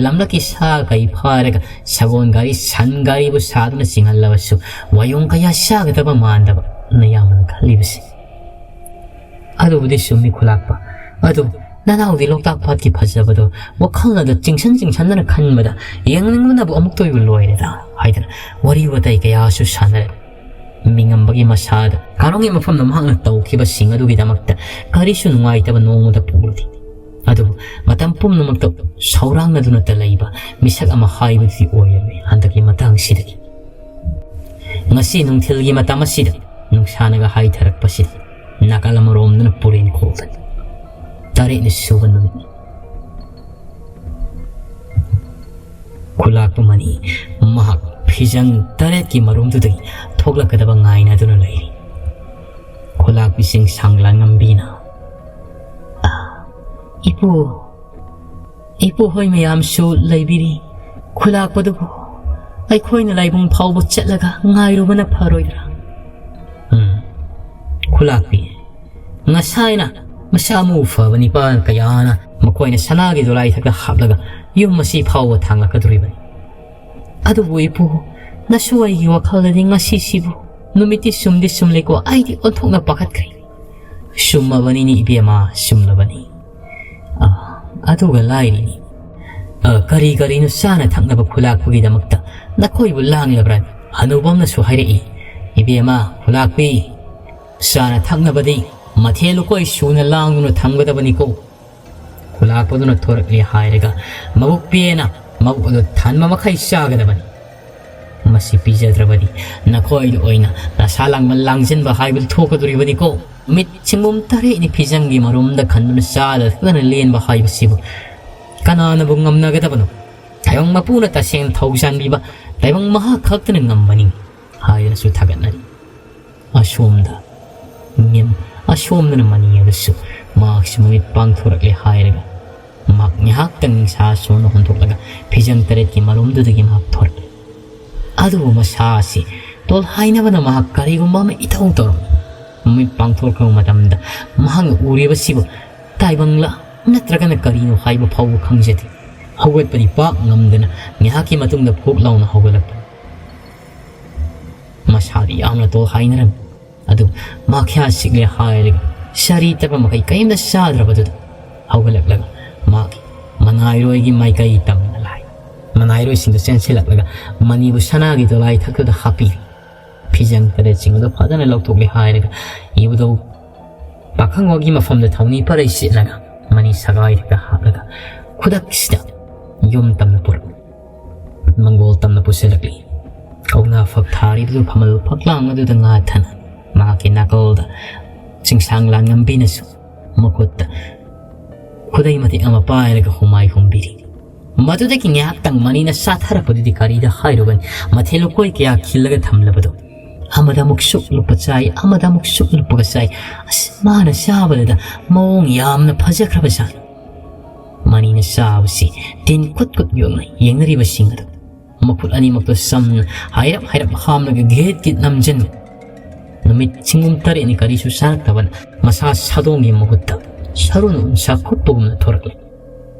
ꯂꯝꯂꯛꯀꯤ ꯁꯥ ꯀꯩ ꯐꯥꯔꯒ ꯁꯒꯣꯜ ꯒꯥꯔꯤ, ꯁꯟ ꯒꯥꯔꯤꯕꯨ ꯁꯥꯗꯨꯅ ꯆꯤꯡꯍꯜꯂꯕꯁꯨ ꯋꯥꯌꯣꯡ ꯀꯌꯥ ꯆꯥꯒꯗꯕ ꯃꯥꯟꯗꯕ ꯅꯌꯥꯝꯕꯅ ꯈꯜꯂꯤꯕꯁꯦ꯫ ꯑꯗꯨꯕꯨꯗꯤ ꯆꯨꯝꯃꯤ ꯈꯨꯂꯥꯛꯄ꯫ ꯑꯗꯨ ꯅꯅꯥꯎꯗꯤ ꯂꯣꯛꯇꯥꯛ ꯄꯥꯠꯀꯤ ꯐꯖꯕꯗꯣ ꯋꯥꯈꯜꯅꯗ ꯆꯤꯡꯁꯟ ꯆꯤꯡꯁꯟꯗꯅ ꯈꯟꯕꯗ ꯌꯦꯡꯅꯤꯡꯕꯅꯕꯨ ꯑꯃꯨꯛꯇ ꯑꯣꯏꯕ ꯂꯣꯏꯔꯦꯗ ꯍꯥꯏꯗꯅ ꯋꯥꯔꯤ ꯋꯥꯇꯥꯏ ꯀꯌꯥꯁꯨ ꯁꯥꯟꯅꯔꯦ꯫ ꯃꯤꯉꯝꯕꯒꯤ ꯃꯁꯥꯗ ꯀꯥꯔꯣꯡꯒꯤ ꯃꯐꯝꯗ ꯃꯍꯥꯛꯅ ꯇꯧꯈꯤꯕꯁꯤꯡ ꯑꯗꯨꯒꯤꯗꯃꯛꯇ ꯀꯔꯤꯁꯨ ꯅꯨꯡꯉꯥꯏꯇꯕ ꯅꯣꯡꯃꯗ ꯄꯣꯛꯂꯨꯗꯦ꯫ ꯑꯗꯨꯕꯨ ꯃꯇꯝ ꯄꯨꯝꯅꯃꯛꯇ ꯁꯧꯔꯥꯡꯅꯗꯨꯅꯇ ꯂꯩꯕ ꯃꯤꯁꯛ ꯑꯃ ꯍꯥꯏꯕꯗꯨꯗꯤ ꯑꯣꯏꯔꯝꯃꯤ ꯍꯟꯗꯛꯀꯤ ꯃꯇꯥꯡꯁꯤꯗꯗꯤ꯫ ꯉꯁꯤ ꯅꯨꯡꯊꯤꯜꯒꯤ ꯃꯇꯝ ꯑꯁꯤꯗ ꯅꯨꯡꯁꯥꯅꯒ ꯍꯥꯏꯊꯔꯛꯄꯁꯤꯗ ꯅꯥꯀꯜ ꯑꯃꯔꯣꯝꯗꯅ ꯄꯨꯔꯦꯟ ꯈꯣꯛꯇꯅꯤ꯫ ꯇꯔꯦꯠꯅꯤ ꯁꯨꯕ ꯅꯨꯃꯤꯠꯅꯤ꯫ ꯈꯨꯂꯥꯛꯄ ꯃꯅꯤ ꯃꯍꯥꯛ ꯐꯤꯖꯪ ꯇꯔꯦꯠꯀꯤ ꯃꯔꯨꯝꯗꯨꯗꯒꯤ ꯊꯣꯛꯂꯛꯀꯗꯕ ꯉꯥꯏꯅꯗꯨꯅ ꯂꯩꯔꯤ꯫ ꯈꯨꯂꯥꯛꯄꯤꯁꯤꯡ ꯁꯥꯡꯂꯥꯟ ꯉꯝꯕꯤꯅ, "ꯑꯥ, ꯏꯄꯨ, ꯏꯄꯨ ꯍꯣꯏ ꯃꯌꯥꯝꯁꯨ ꯂꯩꯕꯤꯔꯤ꯫ ꯈꯨꯂꯥꯛꯄꯗꯨꯕꯨ ꯑꯩꯈꯣꯏꯅ ꯂꯥꯏꯕꯨꯡ ꯐꯥꯎꯕ ꯆꯠꯂꯒ ꯉꯥꯏꯔꯨꯕꯅ ꯐꯔꯣꯏꯗ꯭ꯔꯥ?" ꯎꯝ, ꯈꯨꯂꯥꯛꯄꯤ, ꯉꯁꯥꯏꯅ ꯃꯁꯥ ꯃꯎ ꯐꯕ ꯅꯤꯄꯥ ꯀꯌꯥꯅ ꯃꯈꯣꯏꯅ ꯁꯅꯥꯒꯤ ꯗꯣꯂꯥꯏ ꯊꯛꯇ ꯍꯥꯞꯂꯒ ꯌꯨꯝ ꯑꯁꯤ ꯐꯥꯎꯕ ꯊꯥꯡꯂꯛꯀꯗꯧꯔꯤꯕꯅꯤ꯫ ꯑꯗꯨꯕꯨ ꯏꯄꯨ, ꯅꯁꯨ ꯑꯩꯒꯤ ꯋꯥꯈꯜꯗꯗꯤ ꯉꯁꯤꯁꯤꯕꯨ ꯅꯨꯃꯤꯠꯇꯤ ꯁꯨꯝꯗꯤ ꯁꯨꯝꯂꯦꯀꯣ, ꯑꯩꯗꯤ ꯑꯣꯟꯊꯣꯛꯅ ꯄꯥꯈꯠꯈ꯭ꯔꯦ꯫ ꯁꯨꯝꯃꯕꯅꯤꯅꯤ ꯏꯕꯦꯝꯃ, ꯁꯨꯝꯂꯕꯅꯤ꯫ ꯑ, ꯑꯗꯨꯒ ꯂꯥꯏꯔꯤꯅꯤ꯫ ꯑ, ꯀꯔꯤ ꯀꯔꯤꯅꯣ ꯆꯥꯅ ꯊꯛꯅꯕ ꯈꯨꯂꯥꯛꯄꯒꯤꯗꯃꯛꯇ ꯅꯈꯣꯏꯕꯨ ꯂꯥꯡꯂꯕ꯭ꯔꯥ? ꯍꯅꯨꯕꯝꯅꯁꯨ ꯍꯥꯏꯔꯛꯏ, "ꯏꯕꯦꯝꯃ ꯈꯨꯂꯥꯛꯄꯤ, ꯆꯥꯅ ꯊꯛꯅꯕꯗꯤ ꯃꯊꯦꯜ ꯂꯨꯀꯣꯏ ꯁꯨꯅ ꯂꯥꯡꯗꯨꯅ ꯊꯝꯒꯗꯕꯅꯤꯀꯣ꯫" ꯈꯨꯂꯥꯛꯄꯗꯨꯅ ꯊꯣꯔꯛꯂꯦ ꯍꯥꯏꯔꯒ ꯃꯕꯨꯛ ꯄꯦꯟꯅ ꯃꯕꯨꯛ ꯑꯗꯨ ꯊꯟꯕ ꯃꯈꯩ ꯆꯥꯒꯗꯕꯅꯤ꯫ ꯃꯁꯤ ꯄꯤꯖꯗ꯭ꯔꯕꯗꯤ ꯅꯈꯣꯏꯗ ꯑꯣꯏꯅ ꯅꯁꯥ ꯂꯥꯡꯕ ꯂꯥꯡꯖꯟꯕ ꯍꯥꯏꯕꯗꯨ ꯊꯣꯛꯀꯗꯧꯔꯤꯕꯅꯤꯀꯣ꯫ ꯃꯤꯠ ꯁꯤꯡꯕꯨꯝ ꯇꯔꯦꯠꯅꯤ ꯐꯤꯖꯪꯒꯤ ꯃꯔꯨꯝꯗ ꯈꯟꯗꯨꯅ ꯆꯥꯗ ꯊꯛꯇꯅ ꯂꯦꯟꯕ ꯍꯥꯏꯕꯁꯤꯕꯨ ꯀꯅꯥꯅꯕꯨ ꯉꯝꯅꯒꯗꯕꯅꯣ? ꯇꯥꯏꯕꯪ ꯃꯄꯨꯅ ꯇꯁꯦꯡꯅ ꯊꯧꯖꯥꯟꯕꯤꯕ ꯇꯥꯏꯕꯪ ꯃꯍꯥꯛ ꯈꯛꯇꯅ ꯉꯝꯕꯅꯤ ꯍꯥꯏꯗꯨꯅꯁꯨ ꯊꯥꯒꯠꯅꯔꯤ꯫ ꯑꯁꯣꯝꯗ ꯃꯤꯝ ꯑꯁꯣꯝꯗꯅ ꯃꯅꯤ ꯑꯗꯨꯁꯨ ꯃꯍꯥꯛꯁꯨ ꯃꯃꯤꯠ ꯄꯥꯡꯊꯣꯔꯛꯂꯦ ꯍꯥꯏꯔꯒ ꯃꯍꯥꯛ ꯉꯥꯏꯍꯥꯛꯇꯪ ꯅꯤꯡꯁꯥ ꯁꯣꯟꯅ ꯍꯣꯟꯊꯣꯛꯂꯒ ꯐꯤꯖꯪ ꯇꯔꯦꯠꯀꯤ ꯃꯔꯨꯝꯗꯨꯗꯒꯤ ꯃꯍꯥꯛ ꯊꯣꯔꯛꯏ꯫ ꯑꯗꯨꯕꯨ ꯃꯁꯥ ꯑꯁꯤ ꯇꯣꯜꯍꯥꯏꯅꯕꯅ ꯃꯍꯥꯛ ꯀꯔꯤꯒꯨꯝꯕ ꯑꯃ ꯏꯇꯧ ꯇꯧꯔꯝꯃꯤ꯫ ꯃꯃꯤꯠ ꯄꯥꯡꯊꯣꯛꯂꯛꯄ ꯃꯇꯝꯗ ꯃꯍꯥꯛꯅ ꯎꯔꯤꯕꯁꯤꯕꯨ ꯇꯥꯏꯕꯪꯂꯥ ꯅꯠꯇ꯭ꯔꯒꯅ ꯀꯔꯤꯅꯣ ꯍꯥꯏꯕ ꯐꯥꯎꯕ ꯈꯪꯖꯗꯦ꯫ ꯍꯧꯒꯠꯄꯗꯤ ꯄꯥꯛ ꯉꯝꯗꯅ ꯉꯥꯏꯍꯥꯛꯀꯤ ꯃꯇꯨꯡꯗ ꯐꯨꯛ ꯂꯥꯎꯅ ꯍꯧꯒꯠꯂꯛꯄꯅꯤ꯫ ꯃꯁꯥꯗꯤ ꯌꯥꯝꯅ ꯇꯣꯜꯍꯥꯏꯅꯔꯝꯃꯤ꯫ ꯑꯗꯨ ꯃꯥ ꯀꯌꯥ ꯁꯤꯛꯂꯦ ꯍꯥꯏꯔꯒ ꯁꯥꯔꯤ ꯇꯠꯄ ꯃꯈꯩ ꯀꯔꯤꯝꯇ ꯆꯥꯗ꯭ꯔꯕꯗꯨꯗ ꯍꯧꯒꯠꯂꯛꯂꯒ ꯃꯥꯒꯤ ꯃꯅꯥꯏꯔꯣꯏꯒꯤ ꯃꯥꯏꯀꯩ ꯇꯝꯅ ꯂꯥꯏ ꯃꯅꯥꯏꯔꯣꯏꯁꯤꯡꯗꯨ ꯆꯦꯟꯁꯤꯜꯂꯛꯂꯒ ꯃꯅꯤꯕꯨ ꯁꯅꯥꯒꯤ ꯗꯣꯂꯥꯏ ꯊꯛꯇꯨꯗ ꯍꯥꯞꯄꯤꯔꯤ꯫ ꯐꯤꯖꯪ ꯇꯔꯦꯠꯁꯤꯡ ꯑꯗꯨ ꯐꯖꯅ ꯂꯧꯊꯣꯛꯂꯦ ꯍꯥꯏꯔꯒ ꯏꯕꯨꯙꯧ ꯄꯥꯈꯪ ꯑꯣꯒꯤ ꯃꯐꯝꯗ ꯊꯧꯅꯤ ꯄꯔꯩ ꯁꯤꯠꯂꯒ ꯃꯅꯤ ꯁꯒꯥꯏꯗꯨꯗ ꯍꯥꯞꯂꯒ ꯈꯨꯗꯛꯁꯤꯗ ꯌꯨꯝ ꯇꯝꯅ ꯄꯨꯔꯛꯂꯤ꯫ ꯃꯪꯒꯣꯜ ꯇꯝꯅ ꯄꯨꯁꯤꯜꯂꯛꯂꯤ꯫ ꯀꯧꯅꯥ ꯐꯛ ꯊꯥꯔꯤꯕꯗꯨ ꯐꯃꯜ ꯐꯛꯂꯥꯡ ꯑꯗꯨꯗ ꯉꯥꯊꯅ ꯃꯍꯥꯛꯀꯤ ꯅꯥꯀꯜꯗ ꯆꯤꯡꯁꯥꯡ ꯂꯥꯟꯉꯝꯕꯤꯅꯁꯨ ꯃꯈꯨꯠꯇ ꯈꯨꯗꯩ ꯃꯇꯦꯛ ꯑꯃ ꯄꯥꯏꯔꯒ ꯍꯨꯃꯥꯏ ꯍꯨꯝꯕꯤꯔꯤ꯫ ꯃꯗꯨꯗꯒꯤ ꯉꯥꯏꯍꯥꯛꯇꯪ ꯃꯅꯤꯅ ꯆꯥꯊꯔꯛꯄꯗꯨꯗꯤ ꯀꯔꯤꯗ ꯍꯥꯏꯔꯨꯒꯅꯤ? ꯃꯊꯦꯜ ꯂꯨꯀꯣꯏ ꯀꯌꯥ ꯈꯤꯜꯂꯒ ꯊꯝꯂꯕꯗꯣ ꯑꯃꯗ ꯑꯃꯨꯛ ꯁꯨꯛ ꯂꯨꯞꯄ ꯆꯥꯏ, ꯑꯃꯗ ꯑꯃꯨꯛ ꯁꯨꯛ ꯂꯨꯞꯄꯒ ꯆꯥꯏ꯫ ꯑꯁ, ꯃꯥꯅ ꯆꯥꯕꯗꯗ ꯃꯑꯣꯡ ꯌꯥꯝꯅ ꯐꯖꯈ꯭ꯔꯕ ꯖꯥꯠꯅꯤ꯫ ꯃꯅꯤꯅ ꯆꯥꯕꯁꯤ ꯇꯤꯟ ꯀꯨꯠ ꯀꯨꯠ ꯌꯣꯛꯅ ꯌꯦꯡꯅꯔꯤꯕꯁꯤꯡ ꯑꯗꯨ ꯃꯈꯨꯠ ꯑꯅꯤꯃꯛꯇꯨ ꯁꯝꯅ ꯍꯥꯏꯔꯞ ꯍꯥꯏꯔꯞ ꯍꯥꯝꯂꯒ ꯒꯤꯠ ꯒꯤꯠ ꯅꯝꯖꯟ꯫ ꯅꯨꯃꯤꯠ ꯆꯤꯡꯒꯨꯝ ꯇꯔꯦꯠꯅꯤ ꯀꯔꯤꯁꯨ ꯆꯥꯔꯛꯇꯕꯅ ꯃꯁꯥ ꯁꯥꯗꯣꯡꯒꯤ ꯃꯍꯨꯠꯇ ꯁꯔꯨꯅ ꯎꯟꯁꯥ ꯈꯨꯠꯄꯒꯨꯝꯅ ꯊꯣꯔꯛꯂꯦ꯫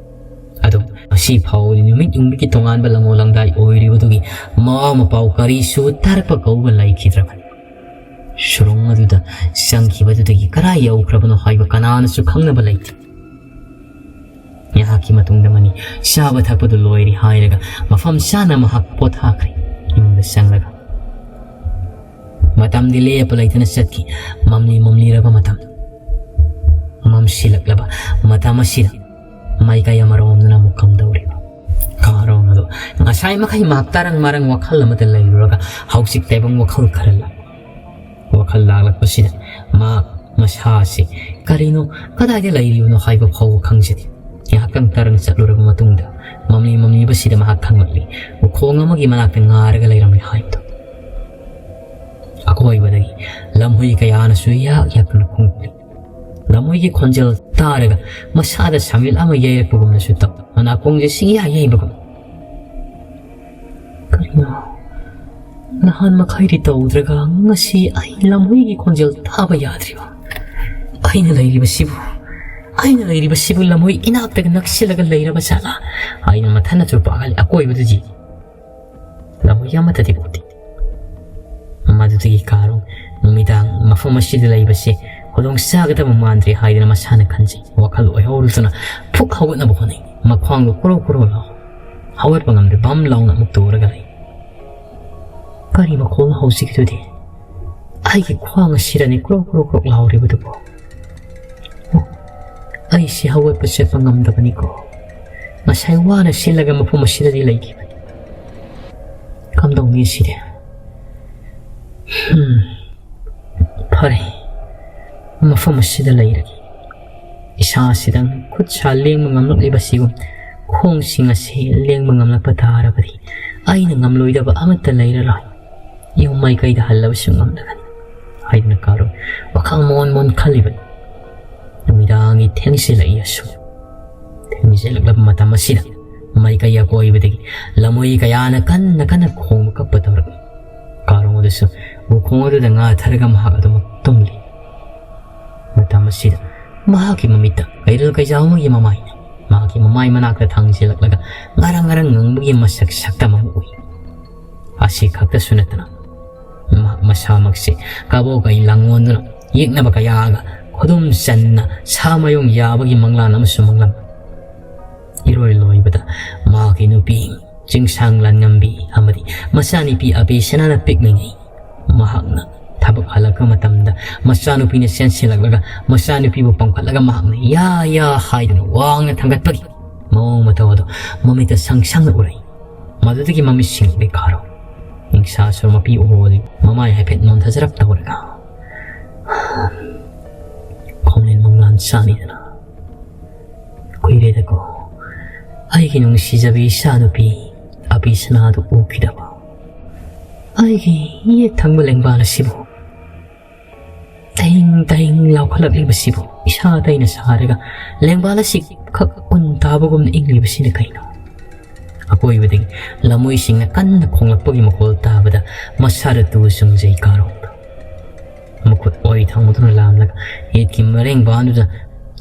ꯑꯗꯨꯝ ꯉꯁꯤ ꯐꯥꯎꯕꯗꯤ ꯅꯨꯃꯤꯠ ꯌꯨꯡꯕꯤꯒꯤ ꯇꯣꯉꯥꯟꯕ ꯂꯪꯉꯣ ꯂꯪꯗꯥꯏ ꯑꯣꯏꯔꯤꯕꯗꯨꯒꯤ ꯃꯋꯥ ꯃꯄꯥꯎ ꯀꯔꯤꯁꯨ ꯇꯥꯔꯛꯄ ꯀꯧꯕ ꯂꯩꯈꯤꯗ꯭ꯔꯕꯅꯤ꯫ ꯁꯨꯔꯨꯡ ꯑꯗꯨꯗ ꯆꯪꯈꯤꯕꯗꯨꯗꯒꯤ ꯀꯗꯥꯏ ꯌꯧꯈ꯭ꯔꯕꯅꯣ ꯍꯥꯏꯕ ꯀꯅꯥꯅꯁꯨ ꯈꯪꯅꯕ ꯂꯩꯇꯦ꯫ ꯉꯥꯏꯍꯥꯛꯀꯤ ꯃꯇꯨꯡꯗ ꯃꯅꯤ ꯆꯥꯕ ꯊꯛꯄꯗꯨ ꯂꯣꯏꯔꯦ ꯍꯥꯏꯔꯒ ꯃꯐꯝ ꯆꯥꯅ ꯃꯍꯥꯛ ꯄꯣꯊꯥꯈ꯭ꯔꯦ꯫ ꯏꯃꯨꯡꯗ ꯆꯪꯂꯒ ꯃꯇꯝꯗꯤ ꯂꯦꯞꯄ ꯂꯩꯇꯅ ꯆꯠꯈꯤ꯫ ꯃꯝꯂꯤ ꯃꯝꯂꯤꯔꯕ ꯃꯇꯝ, ꯃꯝꯁꯤꯜꯂꯛꯂꯕ ꯃꯇꯝ ꯑꯁꯤꯗ ꯃꯥꯏꯀꯩ ꯑꯃꯔꯣꯝꯗꯅ ꯑꯃꯨꯛ ꯀꯝꯗꯧꯔꯤꯕ? ꯀꯥꯔꯣꯡ ꯑꯗꯨ ꯉꯁꯥꯏ ꯃꯈꯩ ꯃꯍꯥꯛ ꯇꯥꯔꯪ ꯃꯥꯔꯪ ꯋꯥꯈꯜ ꯑꯃꯗ ꯂꯩꯔꯨꯔꯒ ꯍꯧꯖꯤꯛ ꯇꯥꯏꯕꯪ ꯋꯥꯈꯜ ꯈꯔ ꯂꯥꯛ꯫ ꯋꯥꯈꯜ ꯂꯥꯛꯂꯛꯄꯁꯤꯗ ꯃꯍꯥꯛ ꯃꯁꯥ ꯑꯁꯤ ꯀꯔꯤꯅꯣ, ꯀꯗꯥꯏꯗ ꯂꯩꯔꯤꯕꯅꯣ ꯍꯥꯏꯕ ꯐꯥꯎꯕ ꯈꯪꯖꯗꯦ꯫ ꯉꯥꯏꯍꯥꯛꯇꯪ ꯇꯥꯔꯪ ꯆꯠꯂꯨꯔꯕ ꯃꯇꯨꯡꯗ ꯃꯝꯂꯤ ꯃꯝꯂꯤꯕꯁꯤꯗ ꯃꯍꯥꯛ ꯈꯪꯂꯛꯂꯤ, ꯎꯈꯣꯡ ꯑꯃꯒꯤ ꯃꯅꯥꯛꯇ ꯉꯥꯔꯒ ꯂꯩꯔꯝꯂꯦ ꯍꯥꯏꯕꯗꯨ꯫ ꯑꯀꯣꯏꯕꯗꯒꯤ ꯂꯝꯍꯨꯏ ꯀꯌꯥꯅꯁꯨ ꯌꯥꯛ ꯌꯥꯛꯇꯨꯅ ꯈꯣꯡꯂꯛꯂꯤ꯫ ꯂꯝꯍꯨꯏꯒꯤ ꯈꯣꯟꯖꯦꯜ ꯇꯥꯔꯒ ꯃꯁꯥꯗ ꯁꯥꯃꯤꯜ ꯑꯃ ꯌꯩꯔꯛꯄꯒꯨꯝꯅꯁꯨ ꯇꯧ꯫ ꯃꯅꯥꯀꯣꯡꯁꯦ ꯁꯤꯡꯌꯥ ꯌꯩꯕꯒꯨꯝ꯫ "ꯀꯔꯤꯅꯣ? ꯅꯍꯥꯟ ꯃꯈꯩꯗꯤ ꯇꯧꯗ꯭ꯔꯒ ꯉꯁꯤ ꯑꯩ ꯂꯝꯍꯨꯏꯒꯤ ꯈꯣꯟꯖꯦꯜ ꯇꯥꯕ ꯌꯥꯗ꯭ꯔꯤꯕ? ꯑꯩꯅ ꯂꯩꯔꯤꯕꯁꯤꯕꯨ, ꯑꯩꯅ ꯂꯩꯔꯤꯕꯁꯤꯕꯨ ꯂꯝꯍꯨꯏ ꯏꯅꯥꯛꯇꯒ ꯅꯛꯁꯤꯜꯂꯒ ꯂꯩꯔꯕ ꯖꯥꯠꯂꯥ?" ꯍꯥꯏꯅ ꯃꯊꯟꯅꯁꯨ ꯄꯥꯈꯠꯂꯤ꯫ ꯑꯀꯣꯏꯕꯗꯨꯗꯤ ꯂꯝꯍꯨꯏ ꯑꯃꯠꯇꯗꯤ ꯎꯗꯦ꯫ ꯃꯗꯨꯗꯒꯤ ꯀꯥꯔꯣꯡ ꯅꯨꯃꯤꯗꯥꯡ ꯃꯐꯝ ꯑꯁꯤꯗ ꯂꯩꯕꯁꯦ ꯈꯨꯗꯣꯡ ꯆꯥꯒꯗꯕ ꯃꯥꯟꯗ꯭ꯔꯦ ꯍꯥꯏꯗꯅ ꯃꯁꯥꯅ ꯈꯟꯖꯩ꯫ ꯋꯥꯈꯜ ꯑꯣꯏꯍꯧꯔꯗꯨꯅ ꯐꯨꯛ ꯍꯧꯒꯠꯅꯕ ꯍꯣꯠꯅꯩ꯫ ꯃꯈ꯭ꯋꯥꯡꯗꯣ ꯀ꯭ꯔꯣ ꯀ꯭ꯔꯣ ꯂꯥꯎ꯫ ꯍꯧꯒꯠꯄ ꯉꯝꯗꯦ, ꯕꯝ ꯂꯥꯎꯅ ꯑꯃꯨꯛ ꯇꯨꯔꯒ ꯂꯩ꯫ "ꯀꯔꯤ ꯃꯈꯣꯜꯅꯣ ꯍꯧꯖꯤꯛꯀꯤꯗꯨꯗꯤ? ꯑꯩꯒꯤ ꯈ꯭ꯋꯥꯡ ꯑꯁꯤꯗꯅꯤ ꯀ꯭ꯔꯣꯛ ꯀ꯭ꯔꯣꯛ ꯀ꯭ꯔꯣꯛ ꯂꯥꯎꯔꯤꯕꯗꯨꯕꯨ꯫ ꯑꯣ, ꯑꯩꯁꯤ ꯍꯧꯒꯠꯄ ꯆꯠꯄ ꯉꯝꯗꯕꯅꯤꯀꯣ꯫ ꯉꯁꯥꯏ ꯋꯥꯅ ꯁꯤꯜꯂꯒ ꯃꯐꯝ ꯑꯁꯤꯗꯗꯤ ꯂꯩꯈꯤꯕꯅꯤ꯫ ꯀꯝꯗꯧꯅꯤ ꯁꯤꯗꯤ? ꯍꯝ, ꯐꯔꯦ, ꯃꯐꯝ ꯑꯁꯤꯗ ꯂꯩꯔꯒꯦ꯫ ꯏꯁꯥꯁꯤꯗꯪ ꯈꯨꯠ ꯁꯥ ꯂꯦꯡꯕ ꯉꯝꯂꯛꯂꯤꯕꯁꯤꯒꯨꯝ ꯈꯣꯡꯁꯤꯡ ꯑꯁꯤ ꯂꯦꯡꯕ ꯉꯝꯂꯛꯄ ꯇꯥꯔꯕꯗꯤ ꯑꯩꯅ ꯉꯝꯂꯣꯏꯗꯕ ꯑꯃꯠꯇ ꯂꯩꯔꯔꯣꯏ꯫ ꯌꯨꯝ ꯃꯥꯏꯀꯩꯗ ꯍꯜꯂꯕꯁꯨ ꯉꯝꯂꯒꯅꯤ" ꯍꯥꯏꯗꯨꯅ ꯀꯥꯔꯣꯡ ꯋꯥꯈꯜ ꯃꯣꯟ ꯃꯣꯟ ꯈꯜꯂꯤꯕꯅꯤ꯫ ꯅꯨꯃꯤꯗꯥꯡꯒꯤ ꯊꯦꯡꯖꯤꯜꯂꯛꯏ꯫ ꯑꯁꯨꯝ ꯊꯦꯡꯖꯤꯜꯂꯛꯂꯕ ꯃꯇꯝ ꯑꯁꯤꯗ ꯃꯥꯏꯀꯩ ꯑꯀꯣꯏꯕꯗꯒꯤ ꯂꯝꯍꯨꯏ ꯀꯌꯥꯅ ꯀꯟꯅ ꯀꯟꯅ ꯈꯣꯡꯕ ꯀꯞꯄ ꯇꯧꯔꯛꯏ꯫ ꯀꯥꯔꯣꯡ ꯑꯗꯨꯁꯨ ꯎꯈꯣꯡ ꯑꯗꯨꯗ ꯉꯥꯊꯔꯒ ꯃꯍꯥꯛ ꯑꯗꯨꯃꯛ ꯇꯨꯝꯂꯤ꯫ ꯃꯇꯝ ꯑꯁꯤꯗ ꯃꯍꯥꯛꯀꯤ ꯃꯃꯤꯠꯇ ꯀꯩꯔꯣꯜ ꯀꯩꯖꯥꯎ ꯑꯃꯒꯤ ꯃꯃꯥꯏꯅ ꯃꯍꯥꯛꯀꯤ ꯃꯃꯥꯏ ꯃꯅꯥꯛꯇ ꯊꯥꯡꯖꯤꯜꯂꯛꯂꯒ ꯉꯔꯪ ꯉꯔꯪ ꯉꯪꯕꯒꯤ ꯃꯁꯛ ꯁꯛꯇꯝ ꯑꯃ ꯎꯏ꯫ ꯑꯁꯤ ꯈꯛꯇꯁꯨ ꯅꯠꯇꯅ ꯃꯍꯥꯛ ꯃꯁꯥꯃꯛꯁꯦ ꯀꯕꯣꯀꯩ ꯂꯥꯡꯑꯣꯟꯗꯨꯅ ꯌꯦꯛꯅꯕ ꯀꯌꯥꯒ ꯈꯨꯗꯨꯝ ꯆꯟꯅ ꯁꯥ ꯃꯌꯨꯡ ꯌꯥꯕꯒꯤ ꯃꯪꯂꯥꯟ ꯑꯃꯁꯨ ꯃꯪꯂꯝꯃꯤ꯫ ꯏꯔꯣꯏ ꯂꯣꯏꯕꯗ ꯃꯍꯥꯛꯀꯤ ꯅꯨꯄꯤ ꯆꯤꯡꯁꯥꯡ ꯂꯥꯟꯉꯝꯕꯤ ꯑꯃꯗꯤ ꯃꯆꯥꯅꯨꯄꯤ ꯑꯕꯦꯁꯅꯥꯅ ꯄꯤꯛꯂꯤꯉꯩ ꯃꯍꯥꯛꯅ ꯊꯕꯛ ꯍꯜꯂꯛꯄ ꯃꯇꯝꯗ ꯃꯆꯥꯅꯨꯄꯤꯅ ꯆꯦꯟꯁꯤꯜꯂꯛꯂꯒ ꯃꯆꯥꯅꯨꯄꯤꯕꯨ ꯄꯝꯈꯠꯂꯒ ꯃꯍꯥꯛꯅ "ꯌꯥ, ꯌꯥ" ꯍꯥꯏꯗꯨꯅ ꯋꯥꯡꯅ ꯊꯥꯡꯒꯠꯄꯒꯤ ꯃꯑꯣꯡ ꯃꯇꯧ ꯑꯗꯨ ꯃꯃꯤꯠꯇ ꯁꯪ ꯁꯪꯅ ꯎꯔꯛꯏ꯫ ꯃꯗꯨꯗꯒꯤ ꯃꯃꯤꯠꯁꯤꯡꯗꯒꯤ ꯀꯥꯔꯣꯡ ꯅꯤꯡꯁꯥꯁꯨꯔ ꯃꯄꯤ ꯑꯣꯜꯂꯤ꯫ ꯃꯃꯥꯏ ꯍꯥꯏꯐꯦꯠ ꯅꯣꯟꯊꯖꯔꯞ ꯇꯧꯔꯒ, "ꯈꯣꯡꯂꯦꯟ ꯃꯪꯂꯥꯟ ꯆꯥꯅꯤꯗꯅ ꯀꯨꯏꯔꯦꯗꯀꯣ ꯑꯩꯒꯤ ꯅꯨꯡꯁꯤꯖꯕꯤ ꯏꯆꯥꯅꯨꯄꯤ ꯑꯕꯤꯁꯅꯥꯗꯨ ꯎꯈꯤꯗꯕ꯫ ꯑꯩꯒꯤ ꯌꯦꯠ ꯊꯪꯕ ꯂꯦꯡꯕꯥꯜ ꯑꯁꯤꯕꯨ ꯑꯍꯤꯡ ꯇꯥꯏꯪ ꯂꯥꯎꯈꯠꯂꯛꯂꯤꯕꯁꯤꯕꯨ ꯏꯁꯥꯗ ꯑꯩꯅ ꯁꯥꯔꯒ ꯂꯦꯡꯕꯥꯜ ꯑꯁꯤ ꯈꯛ ꯎꯟ ꯇꯥꯕꯒꯨꯝꯅ ꯏꯪꯂꯤꯕꯁꯤꯅ ꯀꯩꯅꯣ? ꯑꯀꯣꯏꯕꯗꯒꯤ ꯂꯝꯃꯣꯏꯁꯤꯡꯅ ꯀꯟꯅ ꯈꯣꯡꯂꯛꯄꯒꯤ ꯃꯈꯣꯜ ꯇꯥꯕꯗ ꯃꯁꯥꯗ ꯇꯨ ꯆꯨꯡꯖꯩ ꯀꯥꯔꯣꯡꯗꯣ꯫ ꯃꯈꯨꯠ ꯑꯣꯏ ꯊꯥꯡꯕꯗꯨꯅ ꯂꯥꯝꯂꯒ ꯌꯦꯠꯀꯤ ꯃꯔꯦꯡꯕꯥꯟꯗꯨꯗ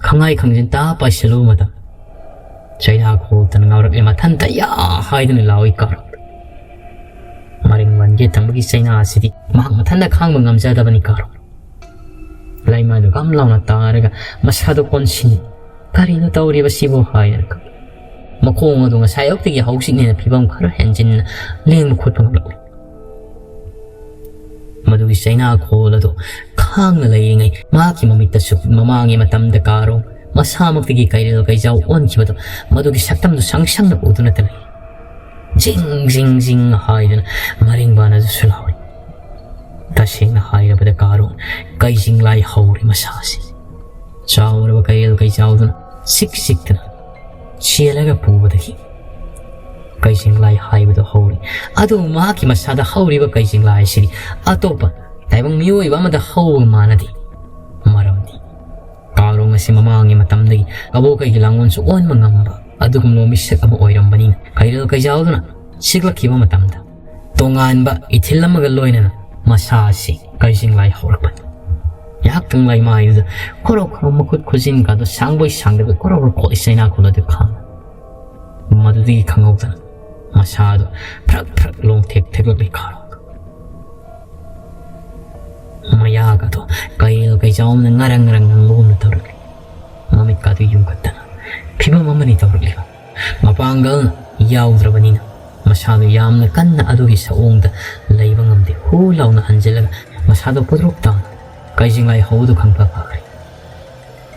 ꯈꯪꯉꯥꯏ ꯈꯪꯖꯤꯟ ꯇꯥ ꯄꯥꯏꯁꯤꯜꯂꯨꯕ ꯃꯇꯝ, ꯆꯩꯅꯥ ꯈꯣꯜꯇꯅ ꯉꯥꯎꯔꯛꯂꯦ꯫ ꯃꯊꯟꯇ "ꯌꯥ!" ꯍꯥꯏꯗꯨꯅ ꯂꯥꯎꯏ ꯀꯥꯔꯣꯡ꯫ ꯃꯔꯦꯡꯕꯥꯟ ꯌꯦꯠ ꯊꯪꯕꯒꯤ ꯆꯩꯅꯥ ꯑꯁꯤꯗꯤ ꯃꯍꯥꯛ ꯃꯊꯟꯇ ꯈꯥꯡꯕ ꯉꯝꯖꯗꯕꯅꯤ ꯀꯥꯔꯣꯡ꯫ ꯂꯩꯃꯥꯏꯗꯨ ꯒꯝ ꯂꯥꯎꯅ ꯇꯥꯔꯒ ꯃꯁꯥꯗꯨ ꯀꯣꯟꯁꯤꯟ, "ꯀꯔꯤꯅꯣ ꯇꯧꯔꯤꯕꯁꯤꯕꯨ?" ꯍꯥꯏꯅ ꯈꯜꯂꯤ꯫ ꯃꯈꯣꯡ ꯑꯗꯨ ꯉꯁꯥꯏ ꯑꯌꯨꯛꯇꯒꯤ ꯍꯧꯖꯤꯛꯅ ꯍꯦꯟꯅ ꯐꯤꯕꯝ ꯈꯔ ꯍꯦꯟꯖꯤꯟꯅ ꯂꯦꯡꯕ ꯈꯣꯠꯄ ꯉꯝꯂꯛꯂꯤ꯫ ꯃꯗꯨꯒꯤ ꯆꯩꯅꯥ ꯈꯣꯜ ꯑꯗꯨ ꯈꯥꯡꯅ ꯂꯩꯔꯤꯉꯩ ꯃꯍꯥꯛꯀꯤ ꯃꯃꯤꯠꯇꯁꯨ ꯃꯃꯥꯡꯒꯤ ꯃꯇꯝꯗ ꯀꯥꯔꯣꯡ ꯃꯁꯥꯃꯛꯇꯒꯤ ꯀꯩꯔꯦꯜ ꯀꯩꯖꯥꯎ ꯑꯣꯟꯈꯤꯕꯗꯨ, ꯃꯗꯨꯒꯤ ꯁꯛꯇꯝꯗꯨ ꯁꯪ ꯁꯪꯅ ꯎꯗꯨꯅꯇ ꯂꯩ꯫ ꯖꯤꯡ ꯖꯤꯡ ꯖꯤꯡ ꯍꯥꯏꯗꯨꯅ ꯃꯔꯦꯡꯕꯥꯟ ꯑꯗꯨꯁꯨ ꯂꯥꯎꯔꯤ꯫ ꯇꯁꯦꯡꯅ ꯍꯥꯏꯔꯕꯗ ꯀꯥꯔꯣꯡ ꯀꯩꯖꯤꯡꯂꯥꯏ ꯍꯧꯔꯤ ꯃꯁꯥꯁꯤ꯫ ꯆꯥꯎꯔꯕ ꯀꯩꯔꯦꯜ ꯀꯩꯖꯥꯎꯗꯨꯅ ꯆꯤꯛ ꯆꯤꯛꯇꯅ ꯆꯦꯜꯂꯒ ꯄꯨꯕꯗꯒꯤ ꯀꯩꯖꯤꯡꯂꯥꯏ ꯍꯥꯏꯕꯗꯨ ꯍꯧꯔꯤ꯫ ꯑꯗꯨꯕꯨ ꯃꯍꯥꯛꯀꯤ ꯃꯁꯥꯗ ꯍꯧꯔꯤꯕ ꯀꯩꯖꯤꯡꯂꯥꯏ ꯑꯁꯤꯗꯤ ꯑꯇꯣꯞꯄ ꯇꯥꯏꯕꯪ ꯃꯤꯑꯣꯏꯕ ꯑꯃꯗ ꯍꯧꯕꯒ ꯃꯥꯟꯅꯗꯦ꯫ ꯃꯔꯝꯗꯤ ꯀꯥꯔꯣꯡ ꯑꯁꯤ ꯃꯃꯥꯡꯒꯤ ꯃꯇꯝꯗꯒꯤ ꯀꯕꯣꯀꯩꯒꯤ ꯂꯥꯡꯒꯣꯜꯁꯨ ꯑꯣꯟꯕ ꯉꯝꯕ ꯑꯗꯨꯒꯨꯝꯂꯕ ꯃꯤꯁꯛ ꯑꯃ ꯑꯣꯏꯔꯝꯕꯅꯤꯅ, ꯀꯩꯔꯦꯜ ꯀꯩꯖꯥꯎꯗꯨꯅ ꯆꯤꯛꯂꯛꯈꯤꯕ ꯃꯇꯝꯗ ꯇꯣꯉꯥꯟꯕ ꯏꯊꯤꯜ ꯑꯃꯒ ꯂꯣꯏꯅꯅ ꯃꯁꯥ ꯑꯁꯤ ꯀꯩꯖꯤꯡꯂꯥꯏ ꯍꯧꯔꯛꯄꯅꯤ꯫ ꯉꯥꯏꯍꯥꯛꯇꯪ ꯂꯩꯃꯥꯏꯗꯨꯗ ꯈꯣꯔꯣ ꯈꯣꯔꯣ ꯃꯈꯨꯠ ꯈꯨꯖꯤꯟꯒꯗꯣ ꯁꯥꯡꯕꯣꯏ ꯁꯥꯡꯗꯕꯣꯏ ꯈꯣꯔꯣ ꯈꯣꯔꯣ ꯈꯣꯠꯂꯤ ꯆꯩꯅꯥ ꯈꯣꯜ ꯑꯗꯨ ꯈꯥꯡꯅ꯫ ꯃꯗꯨꯗꯒꯤ ꯈꯪꯍꯧꯗꯅ ꯃꯁꯥꯗꯨ ꯐ꯭ꯔꯛ ꯐ꯭ꯔꯛ ꯂꯣꯡꯊꯦꯛ ꯊꯦꯛꯂꯛꯂꯤ ꯀꯥꯔꯣꯡꯗꯨ꯫ ꯃꯌꯥꯒꯗꯣ ꯀꯩꯔꯦꯜ ꯀꯩꯖꯥꯎꯅ ꯉꯔꯪ ꯉꯔꯪ ꯉꯪꯕꯒꯨꯝꯅ ꯇꯧꯔꯛꯂꯤ꯫ ꯃꯃꯤꯠꯀꯥꯗꯨ ꯌꯨꯡꯈꯠꯇꯅ ꯐꯤꯕꯝ ꯑꯃꯅꯤ ꯇꯧꯔꯛꯂꯤꯕ꯫ ꯃꯄꯥꯡꯒꯜ ꯌꯥꯎꯗ꯭ꯔꯕꯅꯤꯅ ꯃꯁꯥꯗꯨ ꯌꯥꯝꯅ ꯀꯟꯅ ꯑꯗꯨꯒꯤ ꯁꯑꯣꯡꯗ ꯂꯩꯕ ꯉꯝꯗꯦ꯫ ꯍꯨ ꯂꯥꯎꯅ ꯍꯟꯖꯤꯜꯂꯒ ꯃꯁꯥꯗꯨ ꯄꯨꯗ꯭ꯔꯨꯞ ꯇꯥꯅ ꯀꯩꯖꯤꯡꯂꯥꯏ ꯍꯧꯕꯗꯨ ꯈꯪꯐ ꯐꯈ꯭ꯔꯦ꯫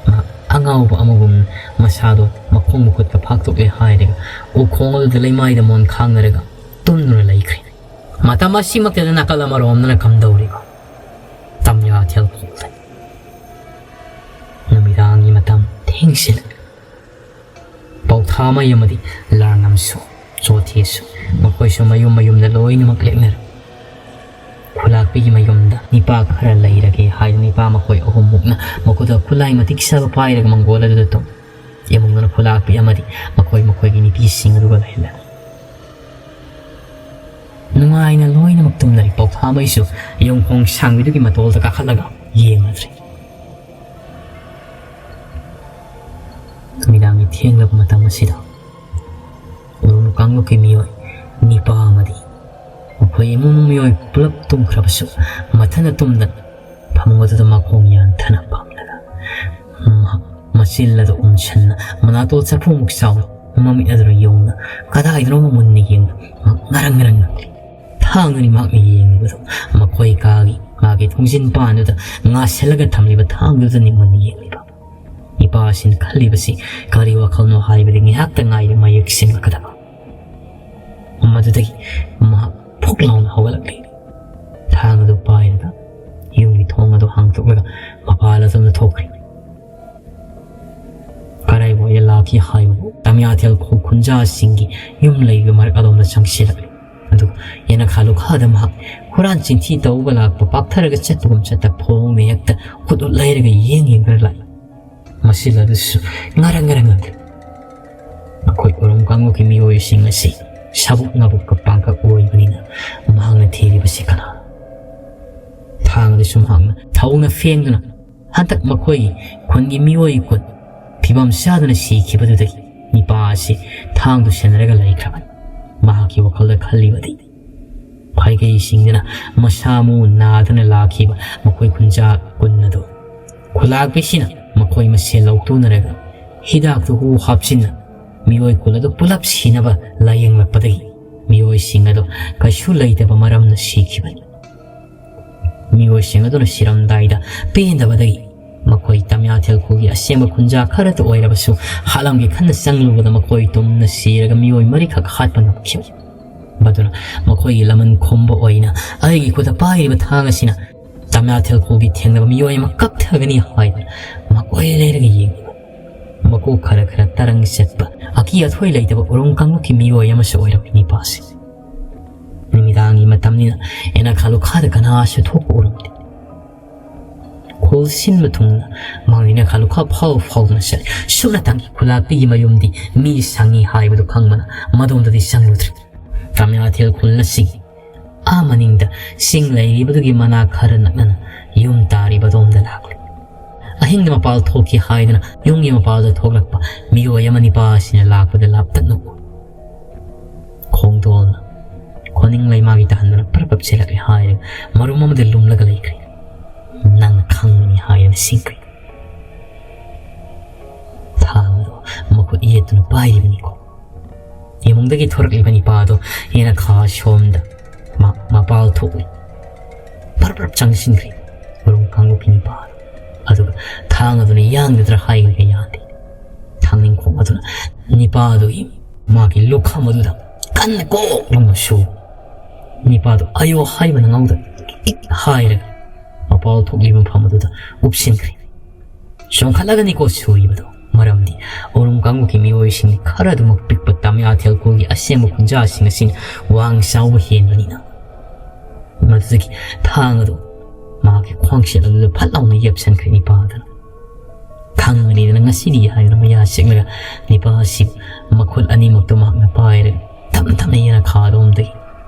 ꯃꯍꯥꯛ ꯑꯉꯥꯎꯕ ꯑꯃꯒꯨꯝ ꯃꯁꯥꯗꯨ ꯃꯈꯣꯡ ꯃꯈꯨꯠꯀ ꯐꯥꯛꯇꯣꯛꯂꯦ ꯍꯥꯏꯔꯒ ꯎꯈꯣꯡ ꯑꯗꯨꯗ ꯂꯩꯃꯥꯏꯗ ꯃꯣꯟ ꯈꯥꯡꯅꯔꯒ ꯇꯨꯝꯗꯨꯅ ꯂꯩꯈ꯭ꯔꯦ꯫ ꯃꯇꯝ ꯑꯁꯤꯃꯛꯇꯗ ꯅꯥꯀꯜ ꯑꯃꯔꯣꯝꯗꯅ ꯀꯝꯗꯧꯔꯤꯕ? ꯇꯝꯌꯥꯊꯦꯜ ꯈꯣꯡꯗ ꯅꯨꯃꯤꯗꯥꯡꯒꯤ ꯃꯇꯝ ꯊꯦꯡꯁꯤꯜꯂꯛꯂꯦ꯫ ꯄꯧꯊꯥꯃꯩ ꯑꯃꯗꯤ ꯂꯥꯡꯉꯝꯁꯨ, ꯆꯣꯊꯦꯁꯨ, ꯃꯈꯣꯏꯁꯨ ꯃꯌꯨꯝ ꯃꯌꯨꯝꯗ ꯂꯣꯏꯅꯃꯛ ꯂꯦꯛꯅꯔꯦ꯫ ꯈꯨꯂꯥꯛ ꯅꯨꯄꯤꯒꯤ ꯃꯌꯨꯝꯗ ꯅꯤꯄꯥ ꯈꯔ ꯂꯩꯔꯒꯦ ꯍꯥꯏꯗꯨꯅ ꯅꯤꯄꯥ ꯃꯈꯣꯏ ꯑꯍꯨꯝꯃꯨꯛꯅ ꯃꯈꯨꯠꯇ ꯈꯨꯠꯂꯥꯏ ꯃꯇꯤꯛ ꯆꯥꯕ ꯄꯥꯏꯔꯒ ꯃꯪꯒꯣꯜ ꯑꯗꯨꯗ ꯇꯨꯝ꯫ ꯏꯃꯨꯡꯗꯨꯅ ꯈꯨꯂꯥꯛꯄꯤ ꯑꯃꯗꯤ ꯃꯈꯣꯏ ꯃꯈꯣꯏꯒꯤ ꯅꯨꯄꯤꯁꯤꯡ ꯑꯗꯨꯒ ꯂꯩꯍꯜꯂꯦ꯫ ꯅꯨꯡꯉꯥꯏꯅ ꯂꯣꯏꯅꯃꯛ ꯇꯨꯝꯅꯔꯤ꯫ ꯄꯥꯎꯊꯥꯃꯩꯁꯨ ꯌꯣꯡꯈꯣꯡ ꯁꯥꯡꯕꯤꯗꯨꯒꯤ ꯃꯇꯣꯜꯗ ꯀꯥꯈꯠꯂꯒ ꯌꯦꯡꯂꯗ꯭ꯔꯦ꯫ ꯅꯨꯃꯤꯗꯥꯡꯒꯤ ꯊꯦꯡꯂꯕ ꯃꯇꯝ ꯑꯁꯤꯗ ꯎꯔꯨꯝ ꯀꯥꯡꯂꯨꯞꯀꯤ ꯃꯤꯑꯣꯏ ꯅꯤꯄꯥ ꯑꯃꯗꯤ ꯃꯈꯣꯏ ꯏꯃꯨꯡ ꯃꯤꯑꯣꯏ ꯄꯨꯂꯞ ꯇꯨꯝꯈ꯭ꯔꯕꯁꯨ, ꯃꯊꯟꯇ ꯇꯨꯝꯗꯅ ꯐꯃꯨꯡ ꯑꯗꯨꯗ ꯃꯈꯣꯡ ꯌꯥꯟꯊꯅ ꯐꯝꯂꯒ ꯃꯍꯥꯛ ꯃꯆꯤꯜ ꯑꯗꯨ ꯎꯝꯁꯟꯅ, ꯃꯅꯥꯇꯣꯟ ꯆꯐꯨꯃꯨꯛ ꯆꯥꯎꯅ, ꯃꯃꯤꯠ ꯑꯗꯨꯗ ꯌꯣꯡꯅ ꯀꯗꯥꯏꯗꯅꯣꯃ ꯃꯨꯟꯅ ꯌꯦꯡꯅ ꯃꯍꯥꯛ ꯉꯔꯪ ꯉꯔꯪ ꯉꯪꯂꯤ꯫ ꯊꯥꯡꯗꯨꯅꯤ ꯃꯍꯥꯛꯅ ꯌꯦꯡꯂꯤꯕꯗꯨ꯫ ꯃꯈꯣꯏ ꯀꯥꯒꯤ ꯃꯥꯒꯤ ꯊꯣꯡꯖꯤꯟ ꯄꯥꯟꯗꯨꯗ ꯉꯥꯁꯤꯜꯂꯒ ꯊꯝꯂꯤꯕ ꯊꯥꯡꯗꯨꯗꯅꯤ ꯃꯨꯟꯅ ꯌꯦꯡꯂꯤꯕ꯫ ꯅꯤꯄꯥ ꯑꯁꯤꯅ ꯈꯜꯂꯤꯕꯁꯤ ꯀꯔꯤ ꯋꯥꯈꯜꯅꯣ ꯍꯥꯏꯕꯗꯤ ꯉꯥꯏꯍꯥꯛꯇ ꯉꯥꯏꯔꯦ ꯃꯌꯦꯛ ꯁꯦꯡꯂꯛꯀꯗꯕ꯫ ꯃꯗꯨꯗꯒꯤ ꯃꯍꯥꯛ ꯐꯨꯛ ꯂꯥꯎꯅ ꯍꯧꯒꯠꯂꯛꯂꯤ꯫ ꯊꯥꯡ ꯑꯗꯨ ꯄꯥꯏꯔꯒ ꯌꯨꯝꯒꯤ ꯊꯣꯡ ꯑꯗꯨ ꯍꯥꯡꯗꯣꯛꯂꯒ ꯃꯄꯥꯟ ꯑꯗꯣꯝꯗ ꯊꯣꯛꯈ꯭ꯔꯦ꯫ ꯀꯔꯥꯏꯋꯥꯏꯗ ꯂꯥꯛꯈꯤ ꯍꯥꯏꯕꯕꯨ ꯇꯃꯤꯌꯥꯊꯦꯜ ꯈꯨ-, ꯈꯨꯟꯖꯥꯁꯤꯡꯒꯤ ꯌꯨꯝ ꯂꯩꯕ ꯃꯔꯛ ꯑꯗꯣꯝꯗ ꯆꯪꯁꯤꯜꯂꯛꯂꯤ꯫ ꯑꯗꯨꯒ ꯌꯦꯅꯈꯥ ꯂꯨꯈꯥꯗ ꯃꯍꯥꯛ ꯍꯨꯔꯥꯟ ꯆꯤꯟꯊꯤ ꯇꯧꯕ ꯂꯥꯛꯄ ꯄꯥꯛꯊꯔꯒ ꯆꯠꯄꯒꯨꯝ ꯆꯠꯇ ꯐꯣꯡꯅ ꯍꯦꯛꯇ ꯈꯨꯠ ꯎꯠ ꯂꯩꯔꯒ ꯌꯦꯡ ꯌꯦꯡꯗꯨꯅ ꯂꯥꯛꯏ꯫ ꯃꯁꯤꯜ ꯑꯗꯨꯁꯨ ꯉꯔꯪ ꯉꯔꯪ ꯉꯪꯂꯤ꯫ ꯃꯈꯣꯏ ꯎꯔꯨꯝ ꯀꯥꯡꯂꯨꯞꯀꯤ ꯃꯤꯑꯣꯏꯁꯤꯡ ꯑꯁꯤ ꯁꯥꯕꯨꯛ ꯅꯥꯕꯨꯛꯀ ꯄꯥꯡꯀꯛ ꯑꯣꯏꯕꯅꯤꯅ ꯃꯍꯥꯛꯅ ꯊꯤꯔꯤꯕꯁꯤ ꯀꯅꯥ? ꯊꯥꯡ ꯑꯗꯨꯁꯨ ꯃꯍꯥꯛꯅ ꯊꯧꯅ ꯐꯦꯡꯗꯨꯅ ꯍꯟꯗꯛ ꯃꯈꯣꯏꯒꯤ ꯈꯨꯟꯒꯤ ꯃꯤꯑꯣꯏ ꯀꯨꯟ ꯐꯤꯕꯝ ꯆꯥꯗꯅ ꯁꯤꯈꯤꯕꯗꯨꯗꯒꯤ ꯅꯤꯄꯥ ꯑꯁꯤ ꯊꯥꯡꯗꯨ ꯁꯦꯟꯅꯔꯒ ꯂꯩꯈ꯭ꯔꯕꯅꯤ꯫ ꯃꯍꯥꯛꯀꯤ ꯋꯥꯈꯜꯗ ꯈꯜꯂꯤꯕꯗꯤ ꯐꯥꯏꯒꯩꯁꯤꯡꯗꯨꯅ ꯃꯁꯥ ꯃꯎ ꯅꯥꯗꯅ ꯂꯥꯛꯈꯤꯕ ꯃꯈꯣꯏ ꯈꯨꯟꯖꯥ ꯀꯨꯟ ꯑꯗꯨ ꯈꯨꯂꯥꯛꯄꯤꯁꯤꯅ ꯃꯈꯣꯏ ꯃꯁꯦꯜ ꯂꯧꯇꯨꯅꯔꯒ ꯍꯤꯗꯥꯛꯇꯨ ꯍꯨ ꯍꯥꯞꯆꯤꯟꯅ ꯃꯤꯑꯣꯏ ꯀꯨꯟ ꯑꯗꯨ ꯄꯨꯂꯞ ꯁꯤꯅꯕ ꯂꯥꯌꯦꯡꯂꯛꯄꯗꯒꯤ ꯃꯤꯑꯣꯏꯁꯤꯡ ꯑꯗꯨ ꯀꯩꯁꯨ ꯂꯩꯇꯕ ꯃꯔꯝꯅ ꯁꯤꯈꯤꯕꯅꯤ꯫ ꯃꯤꯑꯣꯏꯁꯤꯡ ꯑꯗꯨꯅ ꯁꯤꯔꯝꯗꯥꯏꯗ ꯄꯦꯟꯗꯕꯗꯒꯤ ꯃꯈꯣꯏ ꯇꯃꯤꯌꯥꯊꯦꯜ ꯈꯨꯜꯒꯤ ꯑꯁꯦꯡꯕ ꯈꯨꯟꯖꯥ ꯈꯔꯇ ꯑꯣꯏꯔꯕꯁꯨ ꯍꯥꯠꯂꯝꯒꯦ ꯈꯟꯅ ꯆꯪꯂꯨꯕꯗ ꯃꯈꯣꯏ ꯇꯨꯝꯅ ꯁꯤꯔꯒ ꯃꯤꯑꯣꯏ ꯃꯔꯤꯈꯛ ꯍꯥꯠꯄ ꯉꯝꯈꯤꯕ꯫ ꯃꯗꯨꯅ ꯃꯈꯣꯏꯒꯤ ꯂꯃꯟ ꯈꯨꯝꯕ ꯑꯣꯏꯅ ꯑꯩꯒꯤ ꯈꯨꯠꯇ ꯄꯥꯏꯔꯤꯕ ꯊꯥꯡ ꯑꯁꯤꯅ ꯇꯃꯤꯌꯥꯊꯦꯜ ꯈꯨꯜꯒꯤ ꯊꯦꯡꯅꯕ ꯃꯤꯑꯣꯏ ꯑꯃ ꯀꯛꯊꯒꯅꯤ ꯍꯥꯏꯗꯨꯅ ꯃꯀꯣꯏ ꯂꯩꯔꯒ ꯌꯦꯡꯂꯤꯕ ꯃꯀꯣꯛ ꯈꯔ ꯈꯔ ꯇꯔꯪ ꯆꯠꯄ, ꯑꯀꯤ ꯑꯊꯣꯏ ꯂꯩꯇꯕ ꯎꯔꯨꯝ ꯀꯥꯡꯂꯨꯞꯀꯤ ꯃꯤꯑꯣꯏ ꯑꯃꯁꯨ ꯑꯣꯏꯔꯝꯃꯤ ꯅꯤꯄꯥꯁꯤ꯫ ꯅꯨꯃꯤꯗꯥꯡꯒꯤ ꯃꯇꯝꯅꯤꯅ ꯌꯦꯅꯈꯥ ꯂꯨꯈꯥꯗ ꯀꯅꯥꯁꯨ ꯊꯣꯛꯄ ꯎꯔꯝꯗꯦ꯫ ꯈꯨꯜ ꯁꯤꯟꯕ ꯊꯨꯡꯅ ꯃꯍꯥꯛꯅ ꯌꯦꯅꯈꯥ ꯂꯨꯈꯥ ꯐꯥꯎ ꯐꯥꯎꯗꯨꯅ ꯆꯠꯂꯤ꯫ ꯁꯨꯞꯅꯇꯪꯒꯤ ꯈꯨꯂꯥꯛꯄꯤꯒꯤ ꯃꯌꯨꯝꯗꯤ ꯃꯤ ꯁꯪꯉꯤ ꯍꯥꯏꯕꯗꯨ ꯈꯪꯕꯅ ꯃꯗꯣꯝꯗꯗꯤ ꯆꯪꯂꯨꯗ꯭ꯔꯤ꯫ ꯇꯥꯃꯤꯌꯥꯊꯦꯜ ꯈꯨꯜ ꯑꯁꯤꯒꯤ ꯑꯥ ꯃꯅꯤꯡꯗ ꯆꯤꯡ ꯂꯩꯔꯤꯕꯗꯨꯒꯤ ꯃꯅꯥꯛ ꯈꯔ ꯅꯛꯅꯅ ꯌꯨꯝ ꯇꯥꯔꯤꯕꯗꯣꯝꯗ ꯂꯥꯛꯂꯤ꯫ ꯑꯍꯤꯡꯗ ꯃꯄꯥꯜ ꯊꯣꯛꯈꯤ ꯍꯥꯏꯗꯨꯅ ꯌꯨꯝꯒꯤ ꯃꯄꯥꯜꯗ ꯊꯣꯛꯂꯛꯄ ꯃꯤꯑꯣꯏ ꯑꯃ ꯅꯤꯄꯥ ꯑꯁꯤꯅ ꯂꯥꯛꯄꯗ ꯂꯥꯞꯇꯛꯅ ꯎ꯫ ꯈꯣꯡꯗꯣꯜꯅ ꯈꯣꯅꯤꯡ ꯂꯩꯃꯥꯒꯤ ꯇꯥꯍꯟꯗꯨꯅ ꯄꯔꯞ ꯄꯔꯞ ꯆꯦꯜꯂꯛꯂꯦ ꯍꯥꯏꯔꯒ ꯃꯔꯨꯝ ꯑꯃꯗ ꯂꯨꯝꯂꯒ ꯂꯩꯈ꯭ꯔꯦ꯫ "ꯅꯪꯅ ꯈꯪꯒꯅꯤ" ꯍꯥꯏꯗꯨꯅ ꯁꯤꯡꯈ꯭ꯔꯦ꯫ ꯊꯥꯡꯗꯣ ꯃꯈꯨꯠ ꯌꯦꯠꯇꯨꯅ ꯄꯥꯏꯔꯤꯕꯅꯤꯀꯣ꯫ ꯏꯃꯨꯡꯗꯒꯤ ꯊꯣꯔꯛꯂꯤꯕ ꯅꯤꯄꯥꯗꯣ ꯌꯦꯅꯈꯥ ꯁꯣꯝꯗ ꯃ-, ꯃꯄꯥꯜ ꯊꯣꯛꯂꯤ꯫ ꯄꯔꯞ ꯄꯔꯞ ꯆꯪꯁꯤꯟꯈ꯭ꯔꯦ ꯃꯔꯨꯝ ꯀꯥꯡꯂꯨꯞꯀꯤ ꯅꯤꯄꯥꯗꯣ꯫ ꯑꯗꯨꯒ ꯊꯥꯡ ꯑꯗꯨꯅ ꯌꯥꯟꯒꯗ꯭ꯔꯥ ꯍꯥꯏꯔꯒ ꯌꯥꯟꯗꯦ꯫ ꯊꯥꯡꯅꯤꯡꯈꯣꯛ ꯑꯗꯨꯅ ꯅꯤꯄꯥꯗꯨꯒꯤ ꯃꯥꯒꯤ ꯂꯨꯈꯝ ꯑꯗꯨꯗ ꯀꯟꯅ ꯀꯣꯛ ꯂꯥꯎꯅ ꯁꯨ꯫ ꯅꯤꯄꯥꯗꯨ "ꯑꯌꯣ" ꯍꯥꯏꯕ ꯅꯪꯍꯧꯗ ꯏꯛ ꯍꯥꯏꯔꯒ ꯃꯄꯥꯜ ꯊꯣꯛꯂꯤꯕ ꯃꯐꯝ ꯑꯗꯨꯗ ꯎꯞꯁꯤꯟꯈ꯭ꯔꯦ꯫ ꯆꯣꯡꯈꯠꯂꯒꯅꯤꯀꯣ ꯁꯨꯔꯤꯕꯗꯣ, ꯃꯔꯝꯗꯤ ꯎꯔꯨꯝ ꯀꯥꯡꯕꯨꯒꯤ ꯃꯤꯑꯣꯏꯁꯤꯡ ꯈꯔ ꯑꯗꯨꯃꯛ ꯄꯤꯛꯄ ꯇꯥꯃꯤꯌꯥꯊꯦꯜ ꯈꯨꯜꯒꯤ ꯑꯁꯦꯡꯕ ꯈꯨꯟꯖꯥꯁꯤꯡ ꯑꯁꯤꯅ ꯋꯥꯡ ꯆꯥꯎꯕ ꯍꯦꯟꯕꯅꯤꯅ꯫ ꯃꯗꯨꯗꯒꯤ ꯊꯥꯡ ꯑꯗꯨ ꯃꯍꯥꯛꯀꯤ ꯈ꯭ꯋꯥꯡꯁꯦꯠ ꯑꯗꯨꯗ ꯐꯠ ꯂꯥꯎꯅ ꯌꯦꯞꯁꯟꯈ꯭ꯔꯦ ꯅꯤꯄꯥꯗꯨꯅ꯫ "ꯈꯪꯒꯅꯤꯗꯅ ꯉꯁꯤꯗꯤ" ꯍꯥꯏꯗꯨꯅ ꯃꯌꯥ ꯆꯤꯛꯂꯒ ꯅꯤꯄꯥ ꯑꯁꯤ ꯃꯈꯨꯠ ꯑꯅꯤꯃꯛꯇꯨ ꯃꯍꯥꯛꯅ ꯄꯥꯏꯔꯒ ꯇꯞꯅ ꯇꯞꯅ ꯌꯦꯅꯈꯥꯔꯣꯝꯗꯒꯤ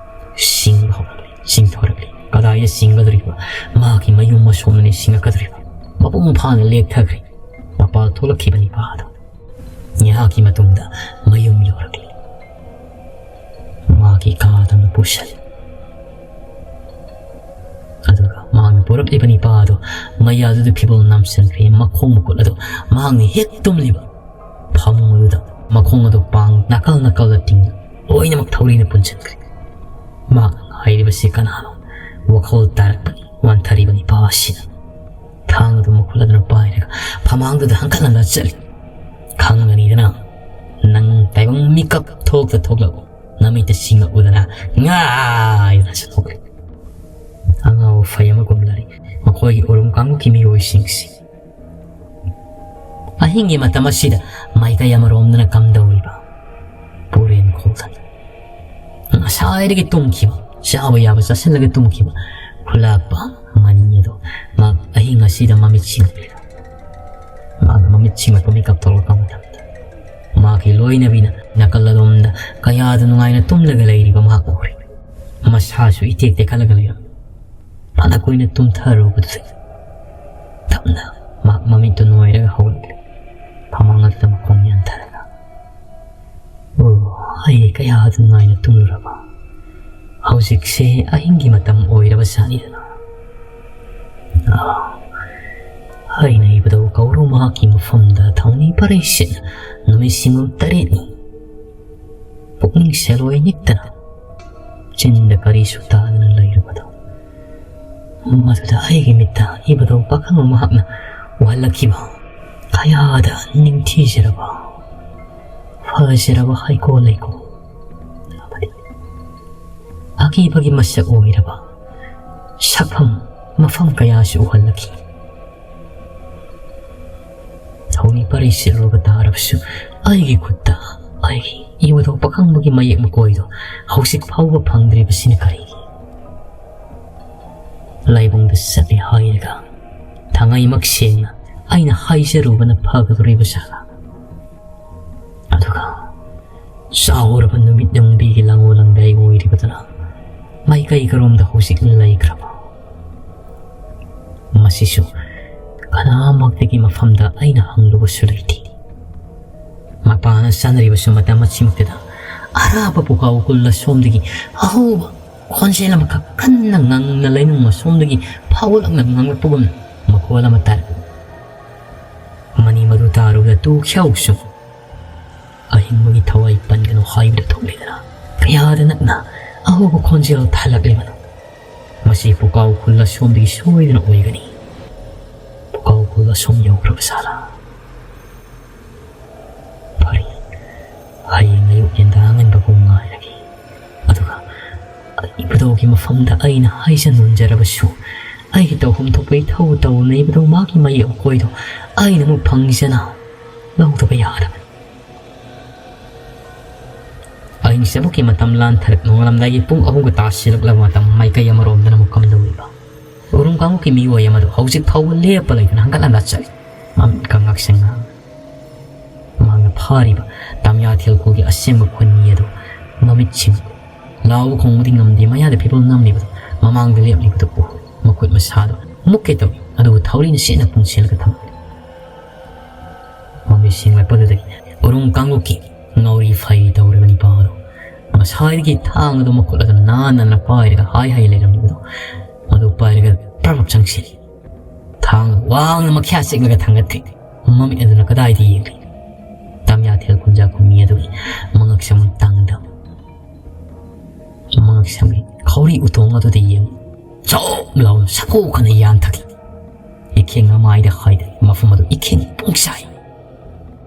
ꯁꯤꯡꯕ ꯍꯧꯔꯛꯂꯤ, ꯆꯤꯡꯊꯣꯔꯛꯂꯤ꯫ ꯀꯗꯥꯏꯗ ꯆꯤꯡꯒꯗꯧꯔꯤꯕ? ꯃꯍꯥꯛꯀꯤ ꯃꯌꯨꯝ ꯑꯁꯣꯝꯗꯅꯤ ꯆꯤꯡꯉꯛꯀꯗꯧꯔꯤꯕ꯫ ꯃꯄꯨꯡ ꯐꯥꯅ ꯂꯦꯛꯊꯈ꯭ꯔꯦ꯫ ꯃꯄꯥꯜ ꯊꯣꯛꯂꯛꯈꯤꯕ ꯅꯤꯄꯥꯗꯣ꯫ ꯉꯥꯏꯍꯥꯛꯀꯤ ꯃꯇꯨꯡꯗ ꯃꯌꯨꯝ ꯌꯧꯔꯛꯂꯤ꯫ ꯃꯥꯒꯤ ꯀꯥꯗ ꯑꯃꯨꯛ ꯄꯨꯁꯜꯂꯤ꯫ ꯑꯗꯨꯒ ꯃꯍꯥꯛꯅ ꯄꯨꯔꯛꯂꯤꯕ ꯅꯤꯄꯥ ꯑꯗꯨ ꯃꯌꯥꯗꯨꯗ ꯐꯤꯕꯝ ꯅꯝꯁꯤꯟꯈ꯭ꯔꯦ꯫ ꯃꯈꯣꯡ ꯃꯈꯨꯠ ꯑꯗꯨ ꯃꯍꯥꯛꯅ ꯍꯦꯛ ꯇꯨꯝꯂꯤꯕ ꯐꯃꯨꯡ ꯑꯗꯨꯗ ꯃꯈꯣꯡ ꯑꯗꯨ ꯄꯥꯡ ꯅꯥꯀꯜ ꯅꯥꯀꯜꯗ ꯇꯤꯡꯅ ꯂꯣꯏꯅꯃꯛ ꯊꯧꯔꯤꯅ ꯄꯨꯟꯁꯤꯟꯈ꯭ꯔꯦ꯫ ꯃꯍꯥꯛꯅ ꯉꯥꯏꯔꯤꯕꯁꯤ ꯀꯅꯥꯅꯣ? ꯋꯥꯈꯜ ꯇꯥꯔꯛꯄꯅꯤ ꯋꯥꯟꯊꯔꯤꯕ ꯅꯤꯄꯥ ꯑꯁꯤꯅ꯫ ꯊꯥꯡ ꯑꯗꯨ ꯃꯈꯨꯠ ꯑꯗꯨꯅ ꯄꯥꯏꯔꯒ ꯐꯃꯥꯡꯗꯨꯗ ꯍꯟꯀꯠ ꯍꯟꯗ ꯆꯠꯂꯤ꯫ "ꯈꯪꯒꯅꯤꯗꯅ ꯅꯪ ꯇꯥꯏꯕꯪ ꯃꯤꯀꯞ ꯊꯣꯛꯇ ꯊꯣꯛꯂꯛꯎ꯫ ꯅꯃꯤꯠꯇ ꯁꯤꯡꯉꯛꯎꯗꯅ ꯉꯥꯏꯗꯅ ꯆꯠꯊꯣꯛꯂꯤ꯫" ꯑꯉꯥꯎ ꯑꯐꯩ ꯑꯃꯒꯨꯝꯂꯔꯤ ꯃꯈꯣꯏꯒꯤ ꯎꯔꯨꯝ ꯀꯥꯡꯂꯨꯞꯀꯤ ꯃꯤꯑꯣꯏꯁꯤꯡꯁꯤ꯫ ꯑꯍꯤꯡꯒꯤ ꯃꯇꯝ ꯑꯁꯤꯗ ꯃꯥꯏꯀꯩ ꯑꯃꯔꯣꯝꯗꯅ ꯀꯝꯗꯧꯔꯤꯕ ꯄꯨꯔꯦꯟ ꯈꯣꯜꯗꯅ ꯉꯁꯥꯏꯗꯒꯤ ꯇꯨꯝꯈꯤꯕ ꯆꯥꯕ ꯌꯥꯕ ꯆꯥꯁꯤꯜꯂꯒ ꯇꯨꯝꯈꯤꯕ ꯈꯨꯂꯥꯛꯄ ꯃꯅꯤ ꯑꯗꯣ ꯃꯍꯥꯛ ꯑꯍꯤꯡ ꯑꯁꯤꯗ ꯃꯃꯤꯠ ꯁꯤꯡꯂꯛꯂꯦ꯫ ꯃꯍꯥꯛꯅ ꯃꯃꯤꯠ ꯁꯤꯡꯂꯛꯄ ꯃꯤꯀꯞ ꯊꯣꯛꯂꯛꯄ ꯃꯇꯝꯗ ꯃꯍꯥꯛꯀꯤ ꯂꯣꯏꯅꯕꯤꯅ ꯅꯥꯀꯜ ꯑꯗꯣꯝꯗ ꯀꯌꯥꯗ ꯅꯨꯡꯉꯥꯏꯅ ꯇꯨꯝꯂꯒ ꯂꯩꯔꯤꯕ ꯃꯍꯥꯛ ꯎꯔꯦ꯫ ꯃꯁꯥꯁꯨ ꯏꯇꯦꯛ ꯇꯦꯛꯈꯠꯂꯒ ꯂꯩꯔꯝꯃꯤ꯫ ꯐꯅ ꯀꯨꯏꯅ ꯇꯨꯝꯊꯔꯨꯕꯗꯨꯗ ꯇꯞꯅ ꯃꯍꯥꯛ ꯃꯃꯤꯠꯇꯨ ꯅꯣꯏꯔꯒ ꯍꯧꯒꯠꯂꯦ꯫ ꯐꯃꯨꯡ ꯑꯗꯨꯗ ꯃꯈꯣꯡ ꯌꯥꯟꯊꯔꯒ, "ꯑꯣ, ꯑꯩ ꯀꯌꯥꯗ ꯅꯨꯡꯉꯥꯏꯅ ꯇꯨꯝꯂꯨꯔꯕ꯫ ꯍꯧꯖꯤꯛꯁꯦ ꯑꯍꯤꯡꯒꯤ ꯃꯇꯝ ꯑꯣꯏꯔꯕ ꯖꯥꯠꯅꯤꯗꯅ꯫ ꯑꯥ, ꯑꯩꯅ ꯏꯕꯨꯙꯧ ꯀꯧꯔꯨ ꯃꯍꯥꯛꯀꯤ ꯃꯐꯝꯗ ꯊꯧꯅꯤ ꯄꯔꯩ ꯁꯤꯠꯅ ꯅꯨꯃꯤꯠ ꯁꯤꯡꯂꯨ ꯇꯔꯦꯠꯅꯤ ꯄꯨꯛꯅꯤꯡ ꯁꯦꯜꯂꯣꯏ ꯅꯤꯛꯇꯅ ꯆꯤꯟꯗ ꯀꯔꯤꯁꯨ ꯇꯥꯗꯅ ꯂꯩꯔꯨꯕꯗꯣ, ꯃꯗꯨꯗ ꯑꯩꯒꯤ ꯃꯤꯠꯇ ꯏꯕꯨꯙꯧ ꯄꯥꯈꯪꯕ ꯃꯍꯥꯛꯅ ꯎꯍꯜꯂꯛꯈꯤꯕ ꯀꯌꯥꯗ ꯅꯤꯡꯊꯤꯖꯔꯕ, ꯐꯖꯔꯕ ꯍꯩꯀꯣꯜ ꯂꯩꯀꯣꯜ ꯑꯃꯗꯤ ꯑꯀꯤꯕꯒꯤ ꯃꯁꯛ ꯑꯣꯏꯔꯕ ꯁꯛꯐꯝ ꯃꯐꯝ ꯀꯌꯥꯁꯨ ꯎꯍꯜꯂꯛꯈꯤ꯫ ꯊꯧꯅꯤ ꯄꯔꯩ ꯁꯤꯠꯂꯨꯕ ꯇꯥꯔꯕꯁꯨ ꯑꯩꯒꯤ ꯈꯨꯠꯇ ꯑꯩꯒꯤ ꯏꯕꯨꯙꯧ ꯄꯥꯈꯪꯕꯒꯤ ꯃꯌꯦꯛ ꯃꯀꯣꯏꯗꯣ ꯍꯧꯖꯤꯛ ꯐꯥꯎꯕ ꯐꯪꯗ꯭ꯔꯤꯕꯁꯤꯅ ꯀꯔꯤꯒꯤ? ꯂꯥꯏꯕꯨꯡꯗ ꯆꯠꯂꯦ ꯍꯥꯏꯔꯒ ꯊꯉꯩꯃꯛ ꯁꯦꯡꯅ ꯑꯩꯅ ꯍꯥꯏꯖꯔꯨꯕꯅ ꯐꯒꯗꯧꯔꯤꯕ ꯖꯥꯠꯂꯥ? ꯑꯗꯨꯒ ꯆꯥꯎꯔꯕ ꯅꯨꯃꯤꯠ ꯅꯨꯡꯕꯤꯒꯤ ꯂꯥꯡꯉꯣ ꯂꯥꯡꯗꯥꯏ ꯑꯣꯏꯔꯤꯕꯗꯨꯅ ꯃꯥꯏꯀꯩ ꯀꯔꯣꯝꯗ ꯍꯧꯖꯤꯛ ꯂꯩꯈ꯭ꯔꯕ? ꯃꯁꯤꯁꯨ ꯀꯅꯥꯃꯛꯇꯒꯤ ꯃꯐꯝꯗ ꯑꯩꯅ ꯍꯪꯂꯨꯕꯁꯨ ꯂꯩꯇꯦ꯫ ꯃꯄꯥꯅ ꯆꯥꯅꯔꯤꯕꯁꯨ ꯃꯇꯝ ꯑꯁꯤꯃꯛꯇꯗ ꯑꯔꯥꯞꯄ ꯄꯨꯀꯥꯎ ꯀꯨꯜ ꯑꯁꯣꯝꯗꯒꯤ ꯑꯍꯧꯕ ꯈꯣꯟꯖꯦꯜ ꯑꯃꯈꯛ ꯀꯟꯅ ꯉꯪꯅ ꯂꯩꯅꯨꯡ ꯑꯁꯣꯝꯗꯒꯤ ꯐꯥꯎꯒꯠꯂꯛꯅ ꯉꯥꯡꯂꯛꯄꯒꯨꯝ ꯃꯈꯣꯜ ꯑꯃ ꯇꯥꯔꯛꯏ꯫ ꯃꯅꯤ ꯃꯗꯨ ꯇꯥꯔꯨꯕꯗ ꯇꯨ ꯈ꯭ꯌꯥꯎꯁꯨ ꯑꯍꯤꯡꯕꯒꯤ ꯊꯋꯥꯏ ꯄꯟꯒꯅꯨ ꯍꯥꯏꯕꯗꯨ ꯊꯣꯛꯂꯦꯗꯅ꯫ ꯀꯌꯥꯗ ꯅꯛꯅ ꯑꯍꯧꯕ ꯈꯣꯟꯖꯦꯜ ꯊꯥꯜꯂꯛꯂꯤꯕꯅꯣ? ꯃꯁꯤ ꯄꯨꯀꯥꯎ ꯈꯨꯜ ꯑꯁꯣꯝꯗꯒꯤ ꯁꯣꯏꯗꯅ ꯑꯣꯏꯒꯅꯤ꯫ ꯄꯨꯀꯥꯎ ꯈꯨꯜ ꯑꯁꯣꯝ ꯌꯧꯈ꯭ꯔꯕ ꯁꯥꯂꯥ? ꯐꯔꯦ, ꯍꯌꯦꯡ ꯑꯌꯨꯛ ꯌꯦꯟꯗꯥ ꯑꯉꯟꯕ ꯄꯨꯡ ꯉꯥꯏꯔꯒꯦ꯫ ꯑꯗꯨꯒ ꯏꯕꯨꯙꯧꯒꯤ ꯃꯐꯝꯗ ꯑꯩꯅ ꯍꯥꯏꯖ ꯅꯣꯟꯖꯔꯕꯁꯨ ꯑꯩꯒꯤ ꯇꯧꯐꯝ ꯊꯣꯛꯄ ꯏꯊꯧ ꯇꯧꯅ ꯏꯕꯨꯙꯧ ꯃꯥꯒꯤ ꯃꯌꯦꯛ ꯃꯀꯣꯏꯗꯣ ꯑꯩꯅ ꯑꯃꯨꯛ ꯐꯪꯖꯅ ꯂꯧꯗꯕ ꯌꯥꯗꯕꯅꯤ꯫ ꯑꯍꯤꯡꯁꯤꯕꯨꯛꯀꯤ ꯃꯇꯝ ꯂꯥꯟꯊꯔꯛ ꯅꯣꯡꯉꯥꯜꯂꯝꯗꯥꯏꯒꯤ ꯄꯨꯡ ꯑꯍꯨꯝꯒ ꯇꯥꯁꯤꯜꯂꯛꯂꯕ ꯃꯇꯝ ꯃꯥꯏꯀꯩ ꯑꯃꯔꯣꯝꯗꯅ ꯑꯃꯨꯛ ꯀꯝꯗꯧꯔꯤꯕ? ꯎꯔꯨꯝ ꯀꯥꯡꯂꯨꯞꯀꯤ ꯃꯤꯑꯣꯏ ꯑꯃꯗꯨ ꯍꯧꯖꯤꯛ ꯐꯥꯎꯕ ꯂꯦꯞꯄ ꯂꯩꯇꯅ ꯍꯪꯒꯠ ꯍꯟꯗ ꯆꯠꯂꯤ꯫ ꯃꯃꯤꯠꯀ ꯉꯛꯁꯪ ꯉꯥꯡ꯫ ꯃꯍꯥꯛꯅ ꯐꯥꯔꯤꯕ ꯇꯥꯃꯤꯌꯥ ꯊꯦꯜꯀꯨꯒꯤ ꯑꯁꯦꯡꯕ ꯈꯨꯟꯃꯤ ꯑꯗꯨ ꯃꯃꯤꯠꯁꯤꯡ ꯂꯥꯎꯕ ꯈꯣꯡꯕꯗꯤ ꯉꯝꯗꯦ꯫ ꯃꯌꯥꯗ ꯐꯤꯕꯝ ꯅꯝꯂꯤꯕꯗꯨ, ꯃꯃꯥꯡꯗ ꯂꯦꯞꯂꯤꯕꯗꯨ ꯎ꯫ ꯃꯈꯨꯠ ꯃꯁꯥꯗꯨ ꯃꯨꯛꯀꯦ ꯇꯧꯏ, ꯑꯗꯨꯕꯨ ꯊꯧꯔꯤꯅ ꯁꯦꯠꯅ ꯄꯨꯟꯁꯤꯜꯂꯒ ꯊꯝꯂꯤ꯫ ꯃꯃꯤꯠ ꯁꯤꯡꯂꯛꯄꯗꯨꯗꯒꯤ ꯎꯔꯨꯝ ꯀꯥꯡꯂꯨꯞꯀꯤ ꯉꯥꯎꯔꯤ ꯐꯩ ꯇꯧꯔꯤꯕ ꯅꯤꯄꯥ ꯑꯗꯨ ꯉꯁꯥꯏꯗꯒꯤ ꯊꯥꯡ ꯑꯗꯨ ꯃꯈꯨꯠ ꯑꯗꯨ ꯅꯥꯟꯅ ꯄꯥꯏꯔꯒ ꯍꯥꯏ ꯍꯥꯏ ꯂꯩꯔꯝꯂꯤꯕꯗꯨ, ꯃꯗꯨ ꯄꯥꯏꯔꯒ ꯄ꯭ꯔꯞ ꯄ꯭ꯔꯞ ꯆꯪꯁꯤꯜꯂꯤ꯫ ꯊꯥꯡ ꯋꯥꯡꯅ ꯃꯈ꯭ꯌꯥ ꯆꯤꯛꯂꯒ ꯊꯥꯡꯒꯠꯈꯤ꯫ ꯃꯃꯤꯠ ꯑꯗꯨꯅ ꯀꯗꯥꯏꯗ ꯌꯦꯡꯂꯤ? ꯇꯥꯃꯤꯌꯥ ꯊꯦꯜ ꯈꯨꯟꯖꯥ ꯈꯨꯟꯃꯤ ꯑꯗꯨꯒꯤ ꯃꯉꯛꯁꯝ ꯇꯥꯡꯗ, ꯃꯉꯛꯁꯝꯒꯤ ꯈꯧꯔꯤ ꯎꯇꯣꯡ ꯑꯗꯨꯗ ꯌꯦꯡ꯫ ꯆꯣꯞ ꯂꯥꯎꯅ ꯁꯥꯐꯨ ꯀꯟꯅ ꯌꯥꯟꯊꯈꯤ꯫ ꯏꯈꯦꯡ ꯃꯃꯥꯏꯗ ꯍꯥꯏꯗ ꯃꯐꯝ ꯑꯗꯨ ꯏꯈꯦꯡ ꯄꯨꯡꯁꯥꯏ